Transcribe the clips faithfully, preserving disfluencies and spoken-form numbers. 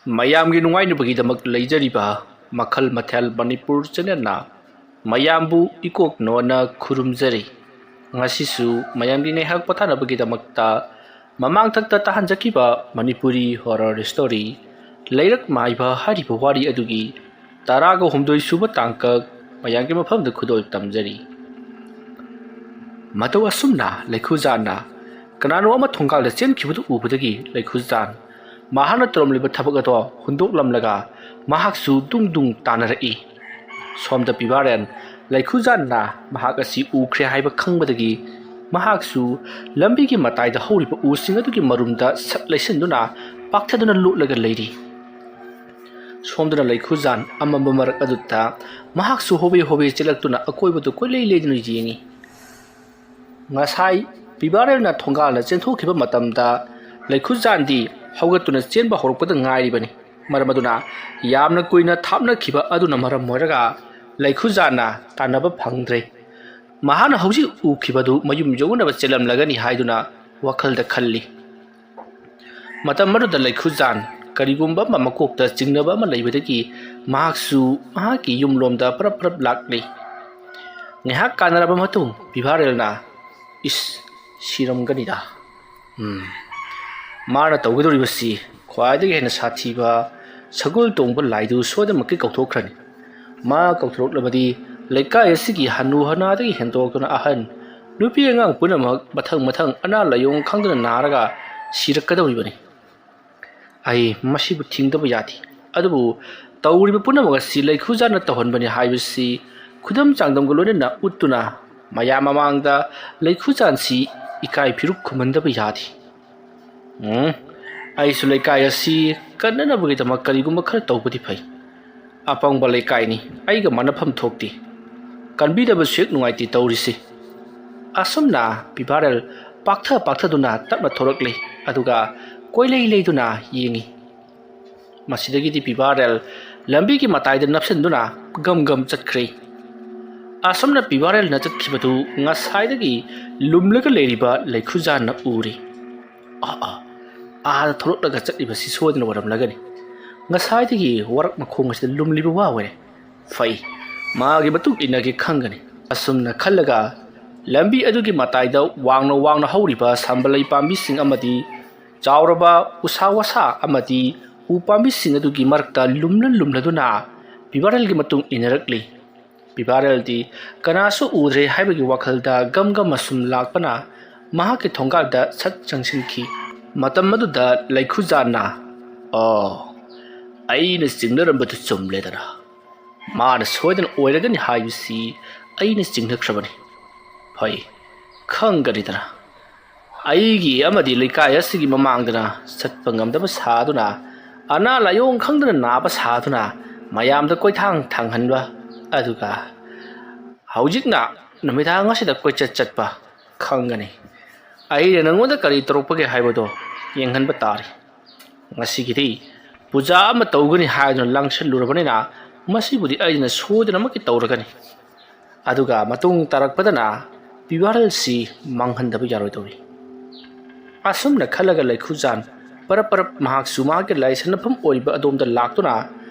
ꯃꯌꯥꯝꯒꯤ ꯅꯨꯡꯉꯥꯏꯅꯕꯒꯤꯗꯃꯛ ꯂꯩꯖꯔꯤꯕ ꯃꯈꯜ ꯃꯊꯦꯜ ꯃꯅꯤꯄꯨꯔ ꯆꯦꯅꯦꯜꯅ ꯃꯌꯥꯝꯕꯨ ꯏꯀꯣꯛ ꯅꯣꯟꯅ ꯈꯨꯔꯨꯝꯖꯔꯤ꯫ ꯉꯁꯤꯁꯨ ꯃꯌꯥꯝꯒꯤ ꯉꯥꯏꯍꯥꯛ ꯄꯣꯊꯥꯅꯕꯒꯤꯗꯃꯛꯇ ꯃꯃꯥꯡꯊꯛꯇ ꯇꯥꯍꯟꯖꯈꯤꯕ ꯃꯅꯤꯄꯨꯔꯤ ꯍꯣꯔꯔ ꯁ꯭ꯇꯣꯔꯤ ꯂꯩꯔꯛ ꯃꯥꯏꯕ ꯍꯥꯏꯔꯤꯕ ꯋꯥꯔꯤ ꯑꯗꯨꯒꯤ ꯇꯔꯥꯒ ꯍꯨꯝꯗꯣꯏ ꯁꯨꯕ ꯇꯥꯡꯀꯛ ꯃꯌꯥꯝꯒꯤ ꯃꯐꯝꯗ ꯈꯨꯗꯣꯜ ꯇꯝꯖꯔꯤ꯫ ꯃꯇꯧ ꯑꯁꯨꯝꯅ ꯂꯩꯈꯨꯖꯥꯟꯅ ꯀꯅꯥꯅꯣ ꯑꯃ ꯊꯣꯡꯒꯥꯜꯗ ꯆꯦꯟꯈꯤꯕꯗꯨ ꯎꯕꯗꯒꯤ ꯂꯩꯈꯨꯖꯥꯟ ꯃꯍꯥꯛꯅ ꯇꯧꯔꯝꯂꯤꯕ ꯊꯕꯛ ꯑꯗꯣ ꯍꯨꯟꯗꯣꯛꯂꯝꯂꯒ ꯃꯍꯥꯛꯁꯨ ꯗꯨꯡ ꯗꯨꯡ ꯇꯥꯅꯔꯛꯏ꯫ ꯁꯣꯝꯗ ꯄꯤꯕꯥꯔꯦꯟ ꯂꯩꯈꯨꯖꯥꯟꯅ ꯃꯍꯥꯛ ꯑꯁꯤ ꯎꯈ꯭ꯔꯦ ꯍꯥꯏꯕ ꯈꯪꯕꯗꯒꯤ ꯃꯍꯥꯛꯁꯨ ꯂꯝꯕꯤꯒꯤ ꯃꯇꯥꯏꯗ ꯍꯧꯔꯤꯕ ꯎꯁꯤꯡ ꯑꯗꯨꯒꯤ ꯃꯔꯨꯝꯗ ꯁꯠ ꯂꯩꯁꯤꯟꯗꯨꯅ ꯄꯥꯛꯊꯗꯨꯅ ꯂꯣꯠꯂꯒ ꯂꯩꯔꯤ꯫ ꯁꯣꯝꯗꯅ ꯂꯩꯈꯨꯖꯥꯟ ꯑꯃꯝꯕ ꯃꯔꯛ ꯑꯗꯨꯗ ꯃꯍꯥꯛꯁꯨ ꯍꯣꯕꯦ ꯍꯣꯕꯦ ꯆꯦꯜꯂꯛꯇꯨꯅ ꯑꯀꯣꯏꯕꯗꯨ ꯀꯣꯏꯂꯩ ꯂꯩꯗꯨꯅ ꯌꯦꯡꯏ꯫ ꯉꯁꯥꯏ ꯄꯤꯕꯥꯔꯦꯜꯅ ꯊꯣꯡꯒꯥꯜꯅ ꯆꯦꯟꯊꯣꯛꯈꯤꯕ ꯃꯇꯝꯗ ꯂꯩꯈꯨꯖꯥꯟꯗꯤ ꯍꯧꯒꯠꯇꯨꯅ ꯆꯦꯟꯕ ꯍꯧꯔꯛꯄꯗ ꯉꯥꯏꯔꯤꯕꯅꯤ꯫ ꯃꯔꯝ ꯑꯗꯨꯅ ꯌꯥꯝꯅ ꯀꯨꯏꯅ ꯊꯥꯞꯅꯈꯤꯕ ꯑꯗꯨꯅ ꯃꯔꯝ ꯑꯣꯏꯔꯒ ꯂꯩꯈꯨꯖꯥꯟꯅ ꯇꯥꯟꯅꯕ ꯐꯪꯗ꯭ꯔꯦ꯫ ꯃꯍꯥꯛꯅ ꯍꯧꯖꯤꯛ ꯎꯈꯤꯕꯗꯨ ꯃꯌꯨꯝ ꯌꯧꯅꯅꯕ ꯆꯦꯜꯂꯝꯂꯒꯅꯤ ꯍꯥꯏꯗꯨꯅ ꯋꯥꯈꯜꯗ ꯈꯜꯂꯤ꯫ ꯃꯇꯝ ꯑꯗꯨꯗ ꯂꯩꯈꯨꯖꯥꯟ ꯀꯔꯤꯒꯨꯝꯕ ꯑꯃ ꯃꯀꯣꯛꯇ ꯆꯤꯡꯅꯕ ꯑꯃ ꯂꯩꯕꯗꯒꯤ ꯃꯍꯥꯛꯁꯨ ꯃꯍꯥꯛꯀꯤ ꯌꯨꯝꯂꯣꯝꯗ ꯄꯔꯞ ꯄꯔꯞ ꯂꯥꯛꯂꯤ꯫ ꯉꯥꯏꯍꯥꯛ ꯀꯥꯟꯅꯔꯕ ꯃꯇꯨꯡ ꯄꯤꯚꯥꯔꯦꯜꯅ, "ꯏꯁ, ꯁꯤꯔꯝꯒꯅꯤꯗ꯫ ꯎꯝ, ꯃꯥꯅ ꯇꯧꯒꯗꯧꯔꯤꯕꯁꯤ ꯈ꯭ꯋꯥꯏꯗꯒꯤ ꯍꯦꯟꯅ ꯁꯥꯊꯤꯕ ꯁꯒꯣꯜ ꯇꯣꯡꯕ ꯂꯥꯏꯗꯨ ꯁꯣꯏꯗꯅꯃꯛꯀꯤ ꯀꯧꯊꯣꯛꯈ꯭ꯔꯅꯤ꯫ ꯃꯥ ꯀꯧꯊꯣꯔꯛꯂꯕꯗꯤ ꯂꯩꯀꯥꯏ ꯑꯁꯤꯒꯤ ꯍꯅꯨ ꯍꯅꯥꯗꯒꯤ ꯍꯦꯟꯗꯣꯛꯇꯨꯅ ꯑꯍꯟ, ꯅꯨꯄꯤ ꯑꯉꯥꯡ ꯄꯨꯝꯅꯃꯛ ꯃꯊꯪ ꯃꯊꯪ ꯑꯅꯥ ꯂꯥꯏꯌꯣꯡ ꯈꯪꯗꯅ ꯅꯥꯔꯒ ꯁꯤꯔꯛꯀꯗꯧꯔꯤꯕꯅꯤ꯫ ꯑꯩ ꯃꯁꯤꯕꯨ ꯊꯤꯡꯗꯕ ꯌꯥꯗꯦ꯫ ꯑꯗꯨꯕꯨ ꯇꯧꯔꯤꯕ ꯄꯨꯝꯅꯃꯛ ꯑꯁꯤ ꯂꯩꯈꯨꯖꯥꯟꯅ ꯇꯧꯍꯟꯕꯅꯤ ꯍꯥꯏꯕꯁꯤ ꯈꯨꯗꯝ ꯆꯥꯡꯗꯝꯒ ꯂꯣꯏꯅꯅ ꯎꯠꯇꯨꯅ ꯃꯌꯥꯝ ꯃꯃꯥꯡꯗ ꯂꯩꯈꯨꯖꯥꯟꯁꯤ ꯏꯀꯥꯏ ꯐꯤꯔꯨꯛ ꯈꯨꯝꯍꯟꯗꯕ ꯌꯥꯗꯦ꯫ ꯎꯝ, ꯑꯩꯁꯨ ꯂꯩꯀꯥꯏ ꯑꯁꯤ ꯀꯟꯅꯅꯕꯒꯤꯗꯃꯛ ꯀꯔꯤꯒꯨꯝꯕ ꯈꯔ ꯇꯧꯕꯗꯤ ꯐꯩ꯫ ꯑꯄꯪꯕ ꯂꯩꯀꯥꯏꯅꯤ, ꯑꯩꯒ ꯃꯥꯟꯅꯐꯝ ꯊꯣꯛꯇꯦ꯫ ꯀꯟꯕꯤꯗꯕꯁꯨ ꯍꯦꯛ ꯅꯨꯡꯉꯥꯏꯇꯦ ꯇꯧꯔꯤꯁꯦ꯫" ꯑꯁꯨꯝꯅ ꯄꯤꯚꯥꯔꯦꯜ ꯄꯥꯛꯊ ꯄꯥꯛꯊꯗꯨꯅ ꯇꯞꯅ ꯊꯣꯔꯛꯂꯦ, ꯑꯗꯨꯒ ꯀꯣꯏꯂꯩ ꯂꯩꯗꯨꯅ ꯌꯦꯡꯏ꯫ ꯃꯁꯤꯗꯒꯤꯗꯤ ꯄꯤꯚꯥꯔꯦꯜ ꯂꯝꯕꯤꯒꯤ ꯃꯇꯥꯏꯗ ꯅꯞꯁꯤꯟꯗꯨꯅ ꯒꯝ ꯒꯝ ꯆꯠꯈ꯭ꯔꯦ꯫ ꯑꯁꯨꯝꯅ ꯄꯤꯚꯥꯔꯦꯜꯅ ꯆꯠꯈꯤꯕꯗꯨ ꯉꯁꯥꯏꯗꯒꯤ ꯂꯨꯝꯂꯒ ꯂꯩꯔꯤꯕ ꯂꯩꯈꯨꯖꯥꯟꯅ ꯎꯔꯤ꯫ "ꯑꯥ, ꯑꯥ, ꯑꯥꯗ ꯊꯣꯛꯂꯛꯂꯒ ꯆꯠꯂꯤꯕꯁꯤ ꯁꯣꯏꯗꯅ ꯑꯣꯏꯔꯝꯂꯒꯅꯤ꯫ ꯉꯁꯥꯏꯗꯒꯤ ꯋꯥꯔꯛ ꯃꯈꯣꯡ ꯑꯁꯤꯗ ꯂꯨꯝꯂꯤꯕ ꯋꯥ ꯑꯣꯏꯔꯦ꯫ ꯐꯩ, ꯃꯥꯒꯤ ꯃꯇꯨꯡ ꯏꯟꯅꯒꯦ ꯈꯪꯒꯅꯤ꯫ ꯑꯁꯨꯝꯅ ꯈꯜꯂꯒ ꯂꯝꯕꯤ ꯑꯗꯨꯒꯤ ꯃꯇꯥꯏꯗ ꯋꯥꯡꯅ ꯋꯥꯡꯅ ꯍꯧꯔꯤꯕ ꯁꯝꯕꯂꯩ ꯄꯥꯝꯕꯤꯁꯤꯡ ꯑꯃꯗꯤ ꯆꯥꯎꯔꯕ ꯎꯁꯥ ꯋꯥꯁꯥ ꯑꯃꯗꯤ ꯎ ꯄꯥꯝꯕꯤꯁꯤꯡ ꯑꯗꯨꯒꯤ ꯃꯔꯛꯇ ꯂꯨꯝꯂ ꯂꯨꯝꯂꯗꯨꯅ ꯄꯤꯕꯥꯔꯦꯜꯒꯤ ꯃꯇꯨꯡ ꯏꯟꯅꯔꯛꯂꯤ꯫ ꯄꯤꯕꯥꯔꯦꯜꯗꯤ ꯀꯅꯥꯁꯨ ꯎꯗ꯭ꯔꯦ ꯍꯥꯏꯕꯒꯤ ꯋꯥꯈꯜꯗ ꯒꯝ ꯒꯝ ꯑꯁꯨꯝ ꯂꯥꯛꯄꯅ ꯃꯍꯥꯛꯀꯤ ꯊꯣꯡꯒꯥꯜꯗ ꯁꯠ ꯆꯪꯁꯤꯟꯈꯤ꯫ ꯃꯇꯝ ꯑꯗꯨꯗ ꯂꯩꯈꯨꯖꯥꯟꯅ, "ꯑꯣ, ꯑꯩꯅ ꯆꯤꯡꯅꯔꯝꯕꯗꯨ ꯆꯨꯝꯂꯦꯗꯅ꯫ ꯃꯥꯅ ꯁꯣꯏꯗꯅ ꯑꯣꯏꯔꯒꯅꯤ ꯍꯥꯏꯕꯁꯤ ꯑꯩꯅ ꯆꯤꯡꯅꯈ꯭ꯔꯕꯅꯤ꯫ ꯐꯩ, ꯈꯪꯒꯅꯤꯗꯅ꯫ ꯑꯩꯒꯤ ꯑꯃꯗꯤ ꯂꯩꯀꯥꯏ ꯑꯁꯤꯒꯤ ꯃꯃꯥꯡꯗꯅ ꯆꯠꯄ ꯉꯝꯗꯕ ꯁꯥꯗꯨꯅ, ꯑꯅꯥ ꯂꯥꯏꯌꯣꯡ ꯈꯪꯗꯅ ꯅꯥꯕ ꯁꯥꯗꯨꯅ, ꯃꯌꯥꯝꯗ ꯀꯣꯏꯊꯥꯡ ꯊꯥꯡꯍꯟꯕ, ꯑꯗꯨꯒ ꯍꯧꯖꯤꯛꯅ ꯅꯨꯃꯤꯗꯥꯡ ꯑꯁꯤꯗ ꯀꯣꯏꯆꯠ ꯆꯠꯄ ꯈꯪꯒꯅꯤ꯫ ꯑꯩꯅ ꯅꯪꯉꯣꯟꯗ ꯀꯔꯤ ꯇꯧꯔꯛꯄꯒꯦ ꯍꯥꯏꯕꯗꯣ ꯌꯦꯡꯍꯟꯕ ꯇꯥꯔꯦ꯫ ꯉꯁꯤꯒꯤꯗꯤ ꯄꯨꯖꯥ ꯑꯃ ꯇꯧꯒꯅꯤ ꯍꯥꯏꯗꯨꯅ ꯂꯥꯡꯁꯤꯜꯂꯨꯔꯕꯅꯤꯅ, ꯃꯁꯤꯕꯨꯗꯤ ꯑꯩꯅ ꯁꯣꯏꯗꯅꯃꯛꯀꯤ ꯇꯧꯔꯒꯅꯤ꯫ ꯑꯗꯨꯒ ꯃꯇꯨꯡ ꯇꯥꯔꯛꯄꯗꯅ ꯄꯤꯕꯥꯔꯦꯜꯁꯤ ꯃꯥꯡꯍꯟꯗꯕ ꯌꯥꯔꯣꯏꯗꯧꯔꯤ꯫" ꯑꯁꯨꯝꯅ ꯈꯜꯂꯒ ꯂꯩꯈꯨꯖꯥꯟ ꯄꯔꯞ ꯄꯔꯞ ꯃꯍꯥꯛꯁꯨ ꯃꯍꯥꯛꯀꯤ ꯂꯥꯏꯁꯟꯅꯐꯝ ꯑꯣꯏꯔꯤꯕ ꯑꯗꯣꯝꯗ ꯂꯥꯛꯇꯨꯅ,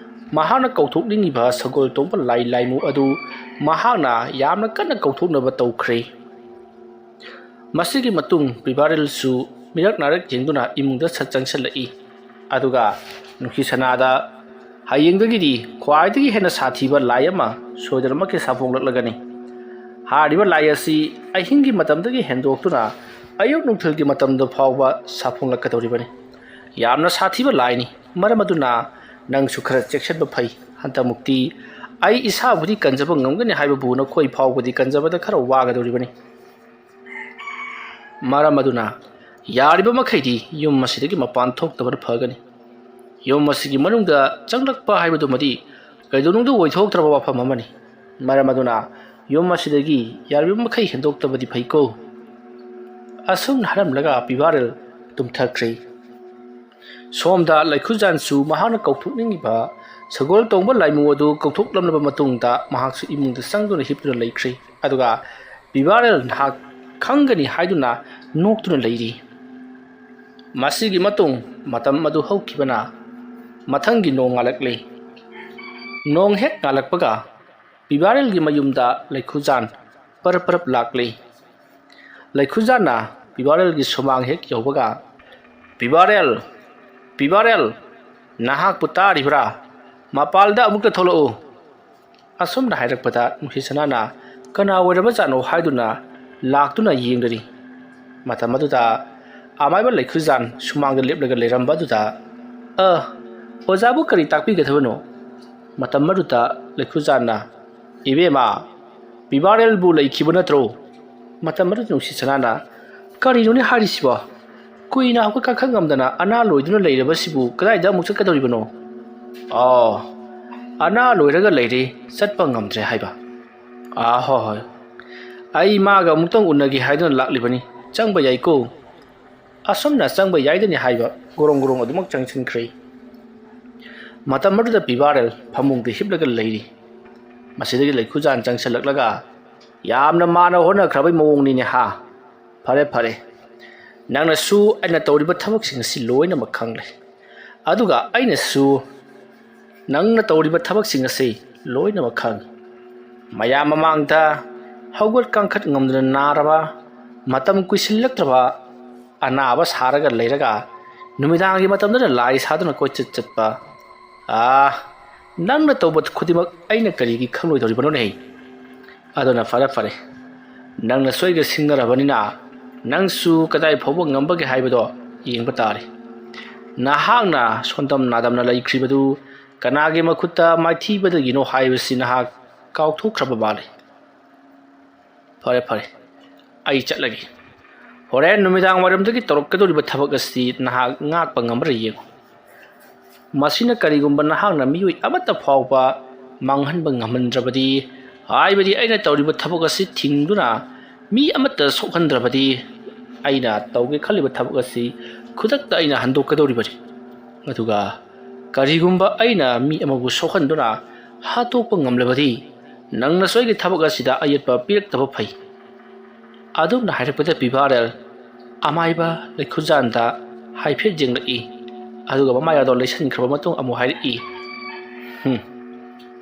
ꯃꯍꯥꯛꯅ ꯀꯧꯊꯣꯛꯅꯤꯡꯉꯤꯕ ꯁꯒꯣꯜ ꯇꯣꯡꯕ ꯂꯥꯏ ꯂꯥꯏꯃꯨ ꯑꯗꯨ ꯃꯍꯥꯛꯅ ꯌꯥꯝꯅ ꯀꯟꯅ ꯀꯧꯊꯣꯛꯅꯕ ꯇꯧꯈ꯭ꯔꯦ꯫ ꯃꯁꯤꯒꯤ ꯃꯇꯨꯡ ꯄꯤꯕꯥꯔꯦꯜꯁꯨ ꯃꯤꯔꯛ ꯅꯥꯔꯛ ꯌꯦꯡꯗꯨꯅ ꯏꯃꯨꯡꯗ ꯁꯠ ꯆꯪꯁꯤꯜꯂꯛꯏ꯫ ꯑꯗꯨꯒ ꯅꯨꯡꯁꯤ ꯁꯅꯥꯗ, "ꯍꯌꯦꯡꯗꯒꯤꯗꯤ ꯈ꯭ꯋꯥꯏꯗꯒꯤ ꯍꯦꯟꯅ ꯁꯥꯊꯤꯕ ꯂꯥꯏ ꯑꯃ ꯁꯣꯏꯗꯅꯃꯛꯀꯤ ꯁꯥꯐꯣꯡꯂꯛꯂꯒꯅꯤ꯫ ꯍꯥꯏꯔꯤꯕ ꯂꯥꯏ ꯑꯁꯤ ꯑꯍꯤꯡꯒꯤ ꯃꯇꯝꯗꯒꯤ ꯍꯦꯟꯗꯣꯛꯇꯨꯅ ꯑꯌꯨꯛ ꯅꯨꯡꯊꯤꯜꯒꯤ ꯃꯇꯝꯗ ꯐꯥꯎꯕ ꯁꯥꯐꯣꯡꯂꯛꯀꯗꯧꯔꯤꯕꯅꯤ꯫ ꯌꯥꯝꯅ ꯁꯥꯊꯤꯕ ꯂꯥꯏꯅꯤ꯫ ꯃꯔꯝ ꯑꯗꯨꯅ ꯅꯪꯁꯨ ꯈꯔ ꯆꯦꯛꯁꯤꯟꯕ ꯐꯩ꯫ ꯍꯟꯗꯛꯃꯨꯛꯇꯤ ꯑꯩ ꯏꯁꯥꯕꯨꯗꯤ ꯀꯟꯖꯕ ꯉꯝꯒꯅꯤ ꯍꯥꯏꯕꯕꯨ ꯅꯈꯣꯏ ꯐꯥꯎꯕꯗꯤ ꯀꯟꯖꯕꯗ ꯈꯔ ꯋꯥꯒꯗꯧꯔꯤꯕꯅꯤ꯫ ꯃꯔꯝ ꯑꯗꯨꯅ ꯌꯥꯔꯤꯕ ꯃꯈꯩꯗꯤ ꯌꯨꯝ ꯑꯁꯤꯗꯒꯤ ꯃꯄꯥꯟ ꯊꯣꯛꯇꯕꯅ ꯐꯒꯅꯤ꯫ ꯌꯨꯝ ꯑꯁꯤꯒꯤ ꯃꯅꯨꯡꯗ ꯆꯪꯂꯛꯄ ꯍꯥꯏꯕꯗꯨꯃꯗꯤ ꯀꯩꯗꯧꯅꯨꯡꯗ ꯑꯣꯏꯊꯣꯛꯇ꯭ꯔꯕ ꯋꯥꯐꯝ ꯑꯃꯅꯤ꯫ ꯃꯔꯝ ꯑꯗꯨꯅ ꯌꯨꯝ ꯑꯁꯤꯗꯒꯤ ꯌꯥꯔꯤꯕ ꯃꯈꯩ ꯍꯦꯟꯗꯣꯛꯇꯕꯗꯤ ꯐꯩꯀꯣ꯫" ꯑꯁꯨꯝꯅ ꯍꯥꯏꯔꯝꯂꯒ ꯄꯤꯕꯥꯔꯦꯜ ꯇꯨꯝꯊꯈ꯭ꯔꯦ꯫ ꯁꯣꯝꯗ ꯂꯩꯈꯨꯖꯥꯟꯁꯨ ꯃꯍꯥꯛꯅ ꯀꯧꯊꯣꯛꯅꯤꯡꯉꯤꯕ ꯁꯒꯣꯜ ꯇꯣꯡꯕ ꯂꯥꯏꯃꯨ ꯑꯗꯨ ꯀꯧꯊꯣꯛꯂꯝꯂꯕ ꯃꯇꯨꯡꯗ, ꯃꯍꯥꯛꯁꯨ ꯏꯃꯨꯡꯗ ꯆꯪꯗꯨꯅ ꯍꯤꯞꯇꯨꯅ ꯂꯩꯈ꯭ꯔꯦ꯫ ꯑꯗꯨꯒ ꯄꯤꯕꯥꯔꯦꯜ ꯅꯍꯥꯛ ꯈꯪꯒꯅꯤ ꯍꯥꯏꯗꯨꯅ ꯅꯣꯛꯇꯨꯅ ꯂꯩꯔꯤ꯫ ꯃꯁꯤꯒꯤ ꯃꯇꯨꯡ ꯃꯇꯝ ꯑꯗꯨ ꯍꯧꯈꯤꯕꯅ ꯃꯊꯪꯒꯤ ꯅꯣꯡ ꯉꯥꯜꯂꯛꯂꯤ꯫ ꯅꯣꯡ ꯍꯦꯛ ꯉꯥꯜꯂꯛꯄꯒ ꯄꯤꯕꯥꯔꯦꯜꯒꯤ ꯃꯌꯨꯝꯗ ꯂꯩꯈꯨꯖꯥꯟ ꯄꯔꯞ ꯄꯔꯞ ꯂꯥꯛꯂꯤ꯫ ꯂꯩꯈꯨꯖꯥꯟꯅ ꯄꯤꯕꯥꯔꯦꯜꯒꯤ ꯁꯨꯃꯥꯡ ꯍꯦꯛ ꯌꯧꯕꯒ, "ꯄꯤꯕꯥꯔꯦꯜ, ꯄꯤꯕꯥꯔꯦꯜ, ꯅꯍꯥꯛꯄꯨ ꯇꯥꯔꯤꯕ꯭ꯔꯥ? ꯃꯄꯥꯜꯗ ꯑꯃꯨꯛꯇ ꯊꯣꯛꯂꯛꯎ!" ꯑꯁꯨꯝꯅ ꯍꯥꯏꯔꯛꯄꯗ ꯅꯨꯡꯁꯤ ꯁꯅꯥꯅ ꯀꯅꯥ ꯑꯣꯏꯔꯕꯖꯥꯠꯅꯣ ꯍꯥꯏꯗꯨꯅ ꯂꯥꯛꯇꯨꯅ ꯌꯦꯡꯂꯔꯤ꯫ ꯃꯇꯝ ꯑꯗꯨꯗ ꯑꯃꯥꯏꯕ ꯂꯩꯈꯨꯖꯥꯟ ꯁꯨꯃꯥꯡꯗ ꯂꯦꯞꯂꯒ ꯂꯩꯔꯝꯕ ꯑꯗꯨꯗ, "ꯑ, ꯑꯣꯖꯥꯕꯨ ꯀꯔꯤ ꯇꯥꯛꯄꯤꯒꯗꯕꯅꯣ?" ꯃꯇꯝ ꯑꯗꯨꯗ ꯂꯩꯈꯨꯖꯥꯟꯅ, "ꯏꯕꯦꯝꯃ, ꯄꯤꯕꯥꯔꯦꯜꯕꯨ ꯂꯩꯈꯤꯕ ꯅꯠꯇ꯭ꯔꯣ?" ꯃꯇꯝ ꯑꯗꯨꯗ ꯅꯨꯡꯁꯤ ꯁꯅꯥꯅ, "ꯀꯔꯤꯅꯣꯅꯦ ꯍꯥꯏꯔꯤꯁꯤꯕꯣ? ꯀꯨꯏꯅ ꯍꯧꯒꯠ ꯀꯥꯡꯈꯠ ꯉꯝꯗꯅ ꯑꯅꯥ ꯂꯣꯏꯗꯨꯅ ꯂꯩꯔꯕꯁꯤꯕꯨ ꯀꯗꯥꯏꯗ ꯑꯃꯨꯛ ꯆꯠꯀꯗꯧꯔꯤꯕꯅꯣ?" "ꯑꯣ, ꯑꯅꯥ ꯂꯣꯏꯔꯒ ꯂꯩꯔꯦ, ꯆꯠꯄ ꯉꯝꯗ꯭ꯔꯦ ꯍꯥꯏꯕ꯫" "ꯑꯥ, ꯍꯣꯏ, ꯍꯣꯏ, ꯑꯩ ꯃꯥꯒ ꯑꯃꯨꯛꯇꯪ ꯎꯅꯒꯦ ꯍꯥꯏꯗꯨꯅ ꯂꯥꯛꯂꯤꯕꯅꯤ, ꯆꯪꯕ ꯌꯥꯏꯀꯣ?" ꯑꯁꯨꯝꯅ ꯆꯪꯕ ꯌꯥꯏꯗꯅꯤ ꯍꯥꯏꯕ ꯒꯣꯔꯣꯡ ꯒꯣꯔꯣꯡ ꯑꯗꯨꯃꯛ ꯆꯪꯁꯤꯟꯈ꯭ꯔꯦ꯫ ꯃꯇꯝ ꯑꯗꯨꯗ ꯄꯤꯕꯥꯔꯦꯜ ꯐꯃꯨꯡꯗ ꯍꯤꯞꯂꯒ ꯂꯩꯔꯤ꯫ ꯃꯁꯤꯗꯒꯤ ꯂꯩꯈꯨꯖꯥꯟ ꯆꯪꯁꯤꯜꯂꯛꯂꯒ, "ꯌꯥꯝꯅ ꯃꯥꯅ ꯍꯣꯠꯅꯈ꯭ꯔꯕꯩ ꯃꯑꯣꯡꯅꯤꯅꯦ ꯍꯥ? ꯐꯔꯦ, ꯐꯔꯦ, ꯅꯪꯅꯁꯨ ꯑꯩꯅ ꯇꯧꯔꯤꯕ ꯊꯕꯛꯁꯤꯡ ꯑꯁꯤ ꯂꯣꯏꯅꯃꯛ ꯈꯪꯂꯦ, ꯑꯗꯨꯒ ꯑꯩꯅꯁꯨ ꯅꯪꯅ ꯇꯧꯔꯤꯕ ꯊꯕꯛꯁꯤꯡ ꯑꯁꯤ ꯂꯣꯏꯅꯃꯛ ꯈꯪꯏ꯫ ꯃꯌꯥꯝ ꯃꯃꯥꯡꯗ ꯍꯧꯒꯠ ꯀꯥꯡꯈꯠ ꯉꯝꯗꯅ ꯅꯥꯔꯕ, ꯃꯇꯝ ꯀꯨꯏꯁꯤꯜꯂꯛꯇ꯭ꯔꯕ ꯑꯅꯥꯕ ꯁꯥꯔꯒ ꯂꯩꯔꯒ, ꯅꯨꯃꯤꯗꯥꯡꯒꯤ ꯃꯇꯝꯗꯅ ꯂꯥꯏ ꯁꯥꯗꯨꯅ ꯀꯣꯏꯆꯠ ꯆꯠꯄ, ꯑꯥ, ꯅꯪꯅ ꯇꯧꯕ ꯈꯨꯗꯤꯡꯃꯛ ꯑꯩꯅ ꯀꯔꯤꯒꯤ ꯈꯪꯂꯣꯏꯗꯧꯔꯤꯕꯅꯣꯅꯦ? ꯑꯗꯨꯅ ꯐꯔꯦ, ꯐꯔꯦ, ꯅꯪꯅꯁꯨ ꯑꯩꯒ ꯁꯤꯡꯅꯔꯕꯅꯤꯅ ꯅꯪꯁꯨ ꯀꯗꯥꯏ ꯐꯥꯎꯕ ꯉꯝꯕꯒꯦ ꯍꯥꯏꯕꯗꯣ ꯌꯦꯡꯕ ꯇꯥꯔꯦ꯫ ꯅꯍꯥꯛꯅ ꯁꯣꯟꯗꯝ ꯅꯥꯗꯝꯅ ꯂꯩꯈ꯭ꯔꯤꯕꯗꯨ ꯀꯅꯥꯒꯤ ꯃꯈꯨꯠꯇ ꯃꯥꯏꯊꯤꯕꯗꯒꯤꯅꯣ ꯍꯥꯏꯕꯁꯤ ꯅꯍꯥꯛ ꯀꯥꯎꯊꯣꯛꯈ꯭ꯔꯕ ꯃꯥꯜꯂꯤ꯫ ꯐꯔꯦ, ꯐꯔꯦ, ꯑꯩ ꯆꯠꯂꯒꯦ꯫ ꯍꯣꯔꯦꯟ ꯅꯨꯃꯤꯗꯥꯡ ꯋꯥꯏꯔꯝꯗꯒꯤ ꯇꯧꯔꯛꯀꯗꯧꯔꯤꯕ ꯊꯕꯛ ꯑꯁꯤ ꯅꯍꯥꯛ ꯉꯥꯛꯄ ꯉꯝꯕ꯭ꯔꯥ ꯌꯦꯡꯉꯨ꯫ ꯃꯁꯤꯅ ꯀꯔꯤꯒꯨꯝꯕ ꯅꯍꯥꯛꯅ ꯃꯤꯑꯣꯏ ꯑꯃꯠꯇ ꯐꯥꯎꯕ ꯃꯥꯡꯍꯟꯕ ꯉꯝꯍꯟꯗ꯭ꯔꯕꯗꯤ, ꯍꯥꯏꯕꯗꯤ ꯑꯩꯅ ꯇꯧꯔꯤꯕ ꯊꯕꯛ ꯑꯁꯤ ꯊꯤꯡꯗꯨꯅ ꯃꯤ ꯑꯃꯠꯇ ꯁꯣꯛꯍꯟꯗ꯭ꯔꯕꯗꯤ, ꯑꯩꯅ ꯇꯧꯒꯦ ꯈꯜꯂꯤꯕ ꯊꯕꯛ ꯑꯁꯤ ꯈꯨꯗꯛꯇ ꯑꯩꯅ ꯍꯟꯗꯣꯛꯀꯗꯧꯔꯤꯕꯅꯤ꯫ ꯑꯗꯨꯒ ꯀꯔꯤꯒꯨꯝꯕ ꯑꯩꯅ ꯃꯤ ꯑꯃꯕꯨ ꯁꯣꯛꯍꯟꯗꯨꯅ ꯍꯥꯠꯇꯣꯛꯄ ꯉꯝꯂꯕꯗꯤ, ꯅꯪꯅꯁꯨ ꯑꯩꯒꯤ ꯊꯕꯛ ꯑꯁꯤꯗ ꯑꯌꯦꯠꯄ ꯄꯤꯔꯛꯇꯕ ꯐꯩ꯫" ꯑꯗꯨꯝꯅ ꯍꯥꯏꯔꯛꯄꯗ ꯄꯤꯕꯥꯔꯦꯜ ꯑꯃꯥꯏꯕ ꯂꯩꯈꯨꯖꯥꯟꯗ ꯍꯥꯏꯐꯦꯠ ꯌꯦꯡꯂꯛꯏ꯫ ꯑꯗꯨꯒ ꯃꯃꯥꯏ ꯑꯗꯣ ꯂꯩꯁꯟꯈ꯭ꯔꯕ ꯃꯇꯨꯡ ꯑꯃꯨꯛ ꯍꯥꯏꯔꯛꯏ, "ꯍꯨꯝ,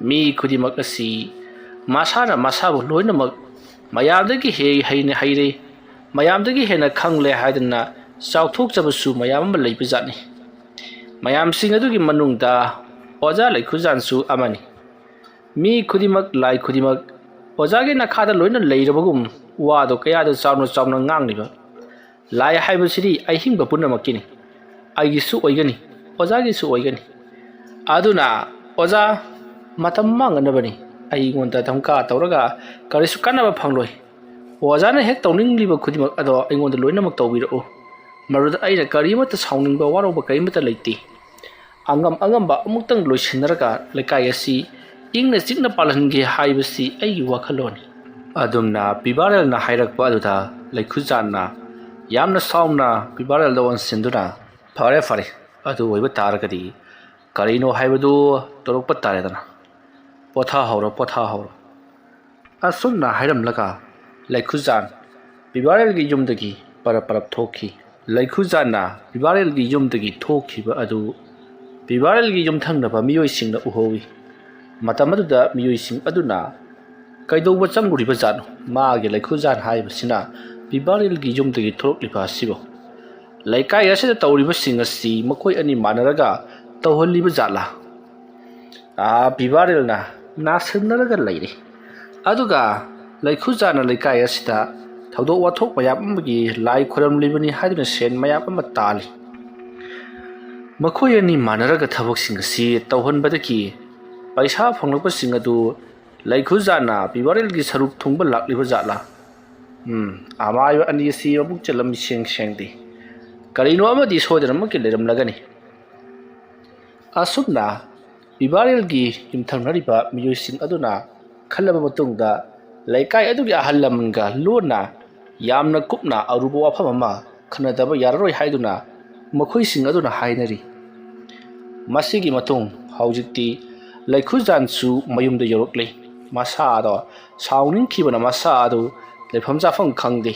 ꯃꯤ ꯈꯨꯗꯤꯡꯃꯛ ꯑꯁꯤ ꯃꯁꯥꯅ ꯃꯁꯥꯕꯨ ꯂꯣꯏꯅꯃꯛ ꯃꯌꯥꯝꯗꯒꯤ ꯍꯦ-, ꯍꯩꯅ ꯍꯩꯔꯦ, ꯃꯌꯥꯝꯗꯒꯤ ꯍꯦꯟꯅ ꯈꯪꯂꯦ ꯍꯥꯏꯗꯅ ꯆꯥꯎꯊꯣꯛꯆꯕꯁꯨ ꯃꯌꯥꯝ ꯑꯃ ꯂꯩꯕꯖꯥꯠꯅꯤ꯫ ꯃꯌꯥꯝꯁꯤꯡ ꯑꯗꯨꯒꯤ ꯃꯅꯨꯡꯗ ꯑꯣꯖꯥ ꯂꯩꯈꯨꯖꯥꯟꯁꯨ ꯑꯃꯅꯤ꯫ ꯃꯤ ꯈꯨꯗꯤꯡꯃꯛ, ꯂꯥꯏ ꯈꯨꯗꯤꯡꯃꯛ ꯑꯣꯖꯥꯒꯤ ꯅꯈꯥꯗ ꯂꯣꯏꯅ ꯂꯩꯔꯕꯒꯨꯝ ꯋꯥꯗꯣ ꯀꯌꯥꯗ ꯆꯥꯎꯅ ꯆꯥꯎꯅ ꯉꯥꯡꯂꯤꯕ꯫ ꯂꯥꯏ ꯍꯥꯏꯕꯁꯤꯗꯤ ꯑꯍꯤꯡꯕ ꯄꯨꯝꯅꯃꯛꯀꯤꯅꯤ꯫ ꯑꯩꯒꯤꯁꯨ ꯑꯣꯏꯒꯅꯤ, ꯑꯣꯖꯥꯒꯤꯁꯨ ꯑꯣꯏꯒꯅꯤ꯫ ꯑꯗꯨꯅ ꯑꯣꯖꯥ, ꯃꯇꯝ ꯃꯥꯡꯅꯅꯕꯅꯤ꯫ ꯑꯩꯉꯣꯟꯗ ꯙꯝꯀꯥ ꯇꯧꯔꯒ ꯀꯔꯤꯁꯨ ꯀꯥꯟꯅꯕ ꯐꯪꯂꯣꯏ꯫ ꯑꯣꯖꯥꯅ ꯍꯦꯛ ꯇꯧꯅꯤꯡꯂꯤꯕ ꯈꯨꯗꯤꯡꯃꯛ ꯑꯗꯣ ꯑꯩꯉꯣꯟꯗ ꯂꯣꯏꯅꯃꯛ ꯇꯧꯕꯤꯔꯛꯎ꯫ ꯃꯗꯨꯗ ꯑꯩꯅ ꯀꯔꯤꯃꯠꯇ ꯁꯥꯎꯅꯤꯡꯕ ꯋꯥꯔꯧꯕ ꯀꯔꯤꯃꯠꯇ ꯂꯩꯇꯦ꯫ ꯑꯉꯝ ꯑꯉꯝꯕ ꯑꯃꯨꯛꯇꯪ ꯂꯣꯏꯁꯤꯟꯅꯔꯒ ꯂꯩꯀꯥꯏ ꯑꯁꯤ ꯏꯪꯅ ꯆꯤꯛꯅ ꯄꯥꯜꯍꯟꯒꯦ ꯍꯥꯏꯕꯁꯤ ꯑꯩꯒꯤ ꯋꯥꯈꯜꯂꯣꯟꯅꯤ"꯫ ꯑꯗꯨꯝꯅ ꯄꯤꯕꯥꯔꯦꯜꯅ ꯍꯥꯏꯔꯛꯄ ꯑꯗꯨꯗ ꯂꯩꯈꯨꯖꯥꯟꯅ ꯌꯥꯝꯅ ꯁꯥꯎꯅ ꯄꯤꯕꯥꯔꯦꯜꯗ ꯑꯣꯟꯁꯤꯟꯗꯨꯅ, "ꯐꯔꯦ, ꯐꯔꯦ, ꯑꯗꯨ ꯑꯣꯏꯕ ꯇꯥꯔꯒꯗꯤ ꯀꯔꯤꯅꯣ ꯍꯥꯏꯕꯗꯨ ꯇꯧꯔꯛꯄ ꯇꯥꯔꯦꯗꯅ꯫ ꯄꯣꯊꯥꯍꯧꯔꯣ, ꯄꯣꯊꯥꯍꯧꯔꯣ"꯫ ꯑꯁꯨꯝꯅ ꯍꯥꯏꯔꯝꯂꯒ ꯂꯩꯈꯨꯖꯥꯟ ꯄꯤꯕꯥꯔꯦꯜꯒꯤ ꯌꯨꯝꯗꯒꯤ ꯄꯔꯞ ꯄꯔꯞ ꯊꯣꯛꯈꯤ꯫ ꯂꯩꯈꯨꯖꯥꯟꯅ ꯄꯤꯕꯥꯔꯦꯜꯒꯤ ꯌꯨꯝꯗꯒꯤ ꯊꯣꯛꯈꯤꯕ ꯑꯗꯨ ꯄꯤꯕꯥꯔꯦꯜꯒꯤ ꯌꯨꯝꯊꯪꯅꯕ ꯃꯤꯑꯣꯏꯁꯤꯡꯅ ꯎꯍꯧꯏ꯫ ꯃꯇꯝ ꯑꯗꯨꯗ ꯃꯤꯑꯣꯏꯁꯤꯡ ꯑꯗꯨꯅ, "ꯀꯩꯗꯧꯕ ꯆꯪꯂꯨꯔꯤꯕ ꯖꯥꯠꯅꯣ ꯃꯥꯒꯤ ꯂꯩꯈꯨꯖꯥꯟ ꯍꯥꯏꯕꯁꯤꯅ ꯄꯤꯕꯥꯔꯦꯜꯒꯤ ꯌꯨꯝꯗꯒꯤ ꯊꯣꯛꯂꯛꯂꯤꯕ ꯑꯁꯤꯕꯨ? ꯂꯩꯀꯥꯏ ꯑꯁꯤꯗ ꯇꯧꯔꯤꯕꯁꯤꯡ ꯑꯁꯤ ꯃꯈꯣꯏ ꯑꯅꯤ ꯃꯥꯟꯅꯔꯒ ꯇꯧꯍꯜꯂꯤꯕ ꯖꯥꯠꯂꯥ?" ꯑꯥ, ꯄꯤꯕꯥꯔꯦꯜꯅ ꯅꯥꯁꯤꯟꯅꯔꯒ ꯂꯩꯔꯤ꯫ ꯑꯗꯨꯒ ꯂꯩꯈꯨꯖꯥꯟꯅ ꯂꯩꯀꯥꯏ ꯑꯁꯤꯗ ꯊꯧꯗꯣꯛ ꯋꯥꯊꯣꯛ ꯃꯌꯥꯝ ꯑꯃꯒꯤ ꯂꯥꯏ ꯈꯨꯔꯝꯂꯤꯕꯅꯤ ꯍꯥꯏꯗꯨꯅ ꯁꯦꯟ ꯃꯌꯥꯝ ꯑꯃ ꯇꯥꯜꯂꯤ꯫ ꯃꯈꯣꯏ ꯑꯅꯤ ꯃꯥꯟꯅꯔꯒ ꯊꯕꯛꯁꯤꯡ ꯑꯁꯤ ꯇꯧꯍꯟꯕꯗꯒꯤ ꯄꯩꯁꯥ ꯐꯪꯂꯛꯄꯁꯤꯡ ꯑꯗꯨ ꯂꯩꯈꯨꯖꯥꯟꯅ ꯄꯤꯕꯥꯔꯦꯜꯒꯤ ꯁꯔꯨꯛ ꯊꯨꯡꯕ ꯂꯥꯛꯂꯤꯕ ꯖꯥꯠꯂꯥ? ꯎꯝ, ꯑꯃꯥꯏꯕ ꯑꯅꯤ ꯑꯁꯤ ꯃꯕꯨꯛ ꯆꯦꯜꯂꯝ ꯏꯁꯦꯡ ꯁꯦꯡꯗꯦ꯫ ꯀꯔꯤꯅꯣ ꯑꯃꯗꯤ ꯁꯣꯏꯗꯅꯃꯛꯀꯤ ꯂꯩꯔꯝꯂꯒꯅꯤ꯫ ꯑꯁꯨꯝꯅ ꯄꯤꯕꯥꯔꯦꯜꯒꯤ ꯌꯨꯝꯊꯪꯅꯔꯤꯕ ꯃꯤꯑꯣꯏꯁꯤꯡ ꯑꯗꯨꯅ ꯈꯜꯂꯕ ꯃꯇꯨꯡꯗ, ꯂꯩꯀꯥꯏ ꯑꯗꯨꯒꯤ ꯑꯍꯜ ꯂꯃꯟꯒ ꯂꯣꯟꯅ ꯌꯥꯝꯅ ꯀꯨꯞꯅ ꯑꯔꯨꯕ ꯋꯥꯐꯝ ꯑꯃ ꯈꯟꯅꯗꯕ ꯌꯥꯔꯔꯣꯏ ꯍꯥꯏꯗꯨꯅ ꯃꯈꯣꯏꯁꯤꯡ ꯑꯗꯨꯅ ꯍꯥꯏꯅꯔꯤ꯫ ꯃꯁꯤꯒꯤ ꯃꯇꯨꯡ ꯍꯧꯖꯤꯛꯇꯤ ꯂꯩꯈꯨꯖꯥꯟꯁꯨ ꯃꯌꯨꯝꯗ ꯌꯧꯔꯛꯂꯦ꯫ ꯃꯁꯥꯗꯣ ꯁꯥꯎꯅꯤꯡꯈꯤꯕꯅ ꯃꯁꯥ ꯑꯗꯨ ꯂꯩꯐꯝ ꯆꯥꯐꯝ ꯈꯪꯗꯦ꯫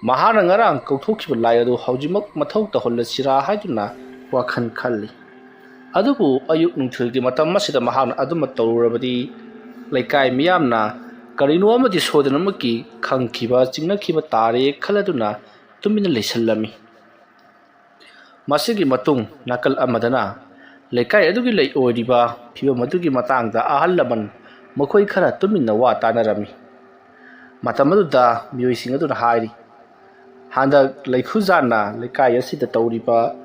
ꯃꯍꯥꯛꯅ ꯉꯔꯥꯡ ꯀꯧꯊꯣꯛꯈꯤꯕ ꯂꯥꯏ ꯑꯗꯨ ꯍꯧꯖꯤꯛꯃꯛ ꯃꯊꯧ ꯇꯧꯍꯜꯂꯁꯤꯔꯥ ꯍꯥꯏꯗꯨꯅ ꯋꯥꯈꯜ ꯈꯜꯂꯤ꯫ ꯑꯗꯨꯕꯨ ꯑꯌꯨꯛ ꯅꯨꯡꯊꯤꯜꯒꯤ ꯃꯇꯝ ꯑꯁꯤꯗ ꯃꯍꯥꯛꯅ ꯑꯗꯨꯃꯛ ꯇꯧꯔꯨꯔꯕꯗꯤ ꯂꯩꯀꯥꯏ ꯃꯤꯌꯥꯝꯅ ꯀꯔꯤꯅꯣ ꯑꯃꯗꯤ ꯁꯣꯏꯗꯅꯃꯛꯀꯤ ꯈꯪꯈꯤꯕ ꯆꯤꯡꯅꯈꯤꯕ ꯇꯥꯔꯦ ꯈꯜꯂꯗꯨꯅ ꯇꯨꯃꯤꯟꯅ ꯂꯩꯁꯜꯂꯝꯃꯤ꯫ ꯃꯁꯤꯒꯤ ꯃꯇꯨꯡ ꯅꯥꯀꯜ ꯑꯃꯗꯅ ꯂꯩꯀꯥꯏ ꯑꯗꯨꯒꯤ ꯂꯩ ꯑꯣꯏꯔꯤꯕ ꯐꯤꯕꯝ ꯑꯗꯨꯒꯤ ꯃꯇꯥꯡꯗ ꯑꯍꯜ ꯂꯃꯟ ꯃꯈꯣꯏ ꯈꯔ ꯇꯨꯃꯤꯟꯅ ꯋꯥ ꯇꯥꯅꯔꯝꯃꯤ꯫ ꯃꯇꯝ ꯑꯗꯨꯗ ꯃꯤꯑꯣꯏꯁꯤꯡ ꯑꯗꯨꯅ ꯍꯥꯏꯔꯤ, ꯍꯟꯗꯛ ꯂꯩꯈꯨꯖꯥꯟꯅ ꯂꯩꯀꯥꯏ ꯑꯁꯤꯗ ꯇꯧꯔꯤꯕ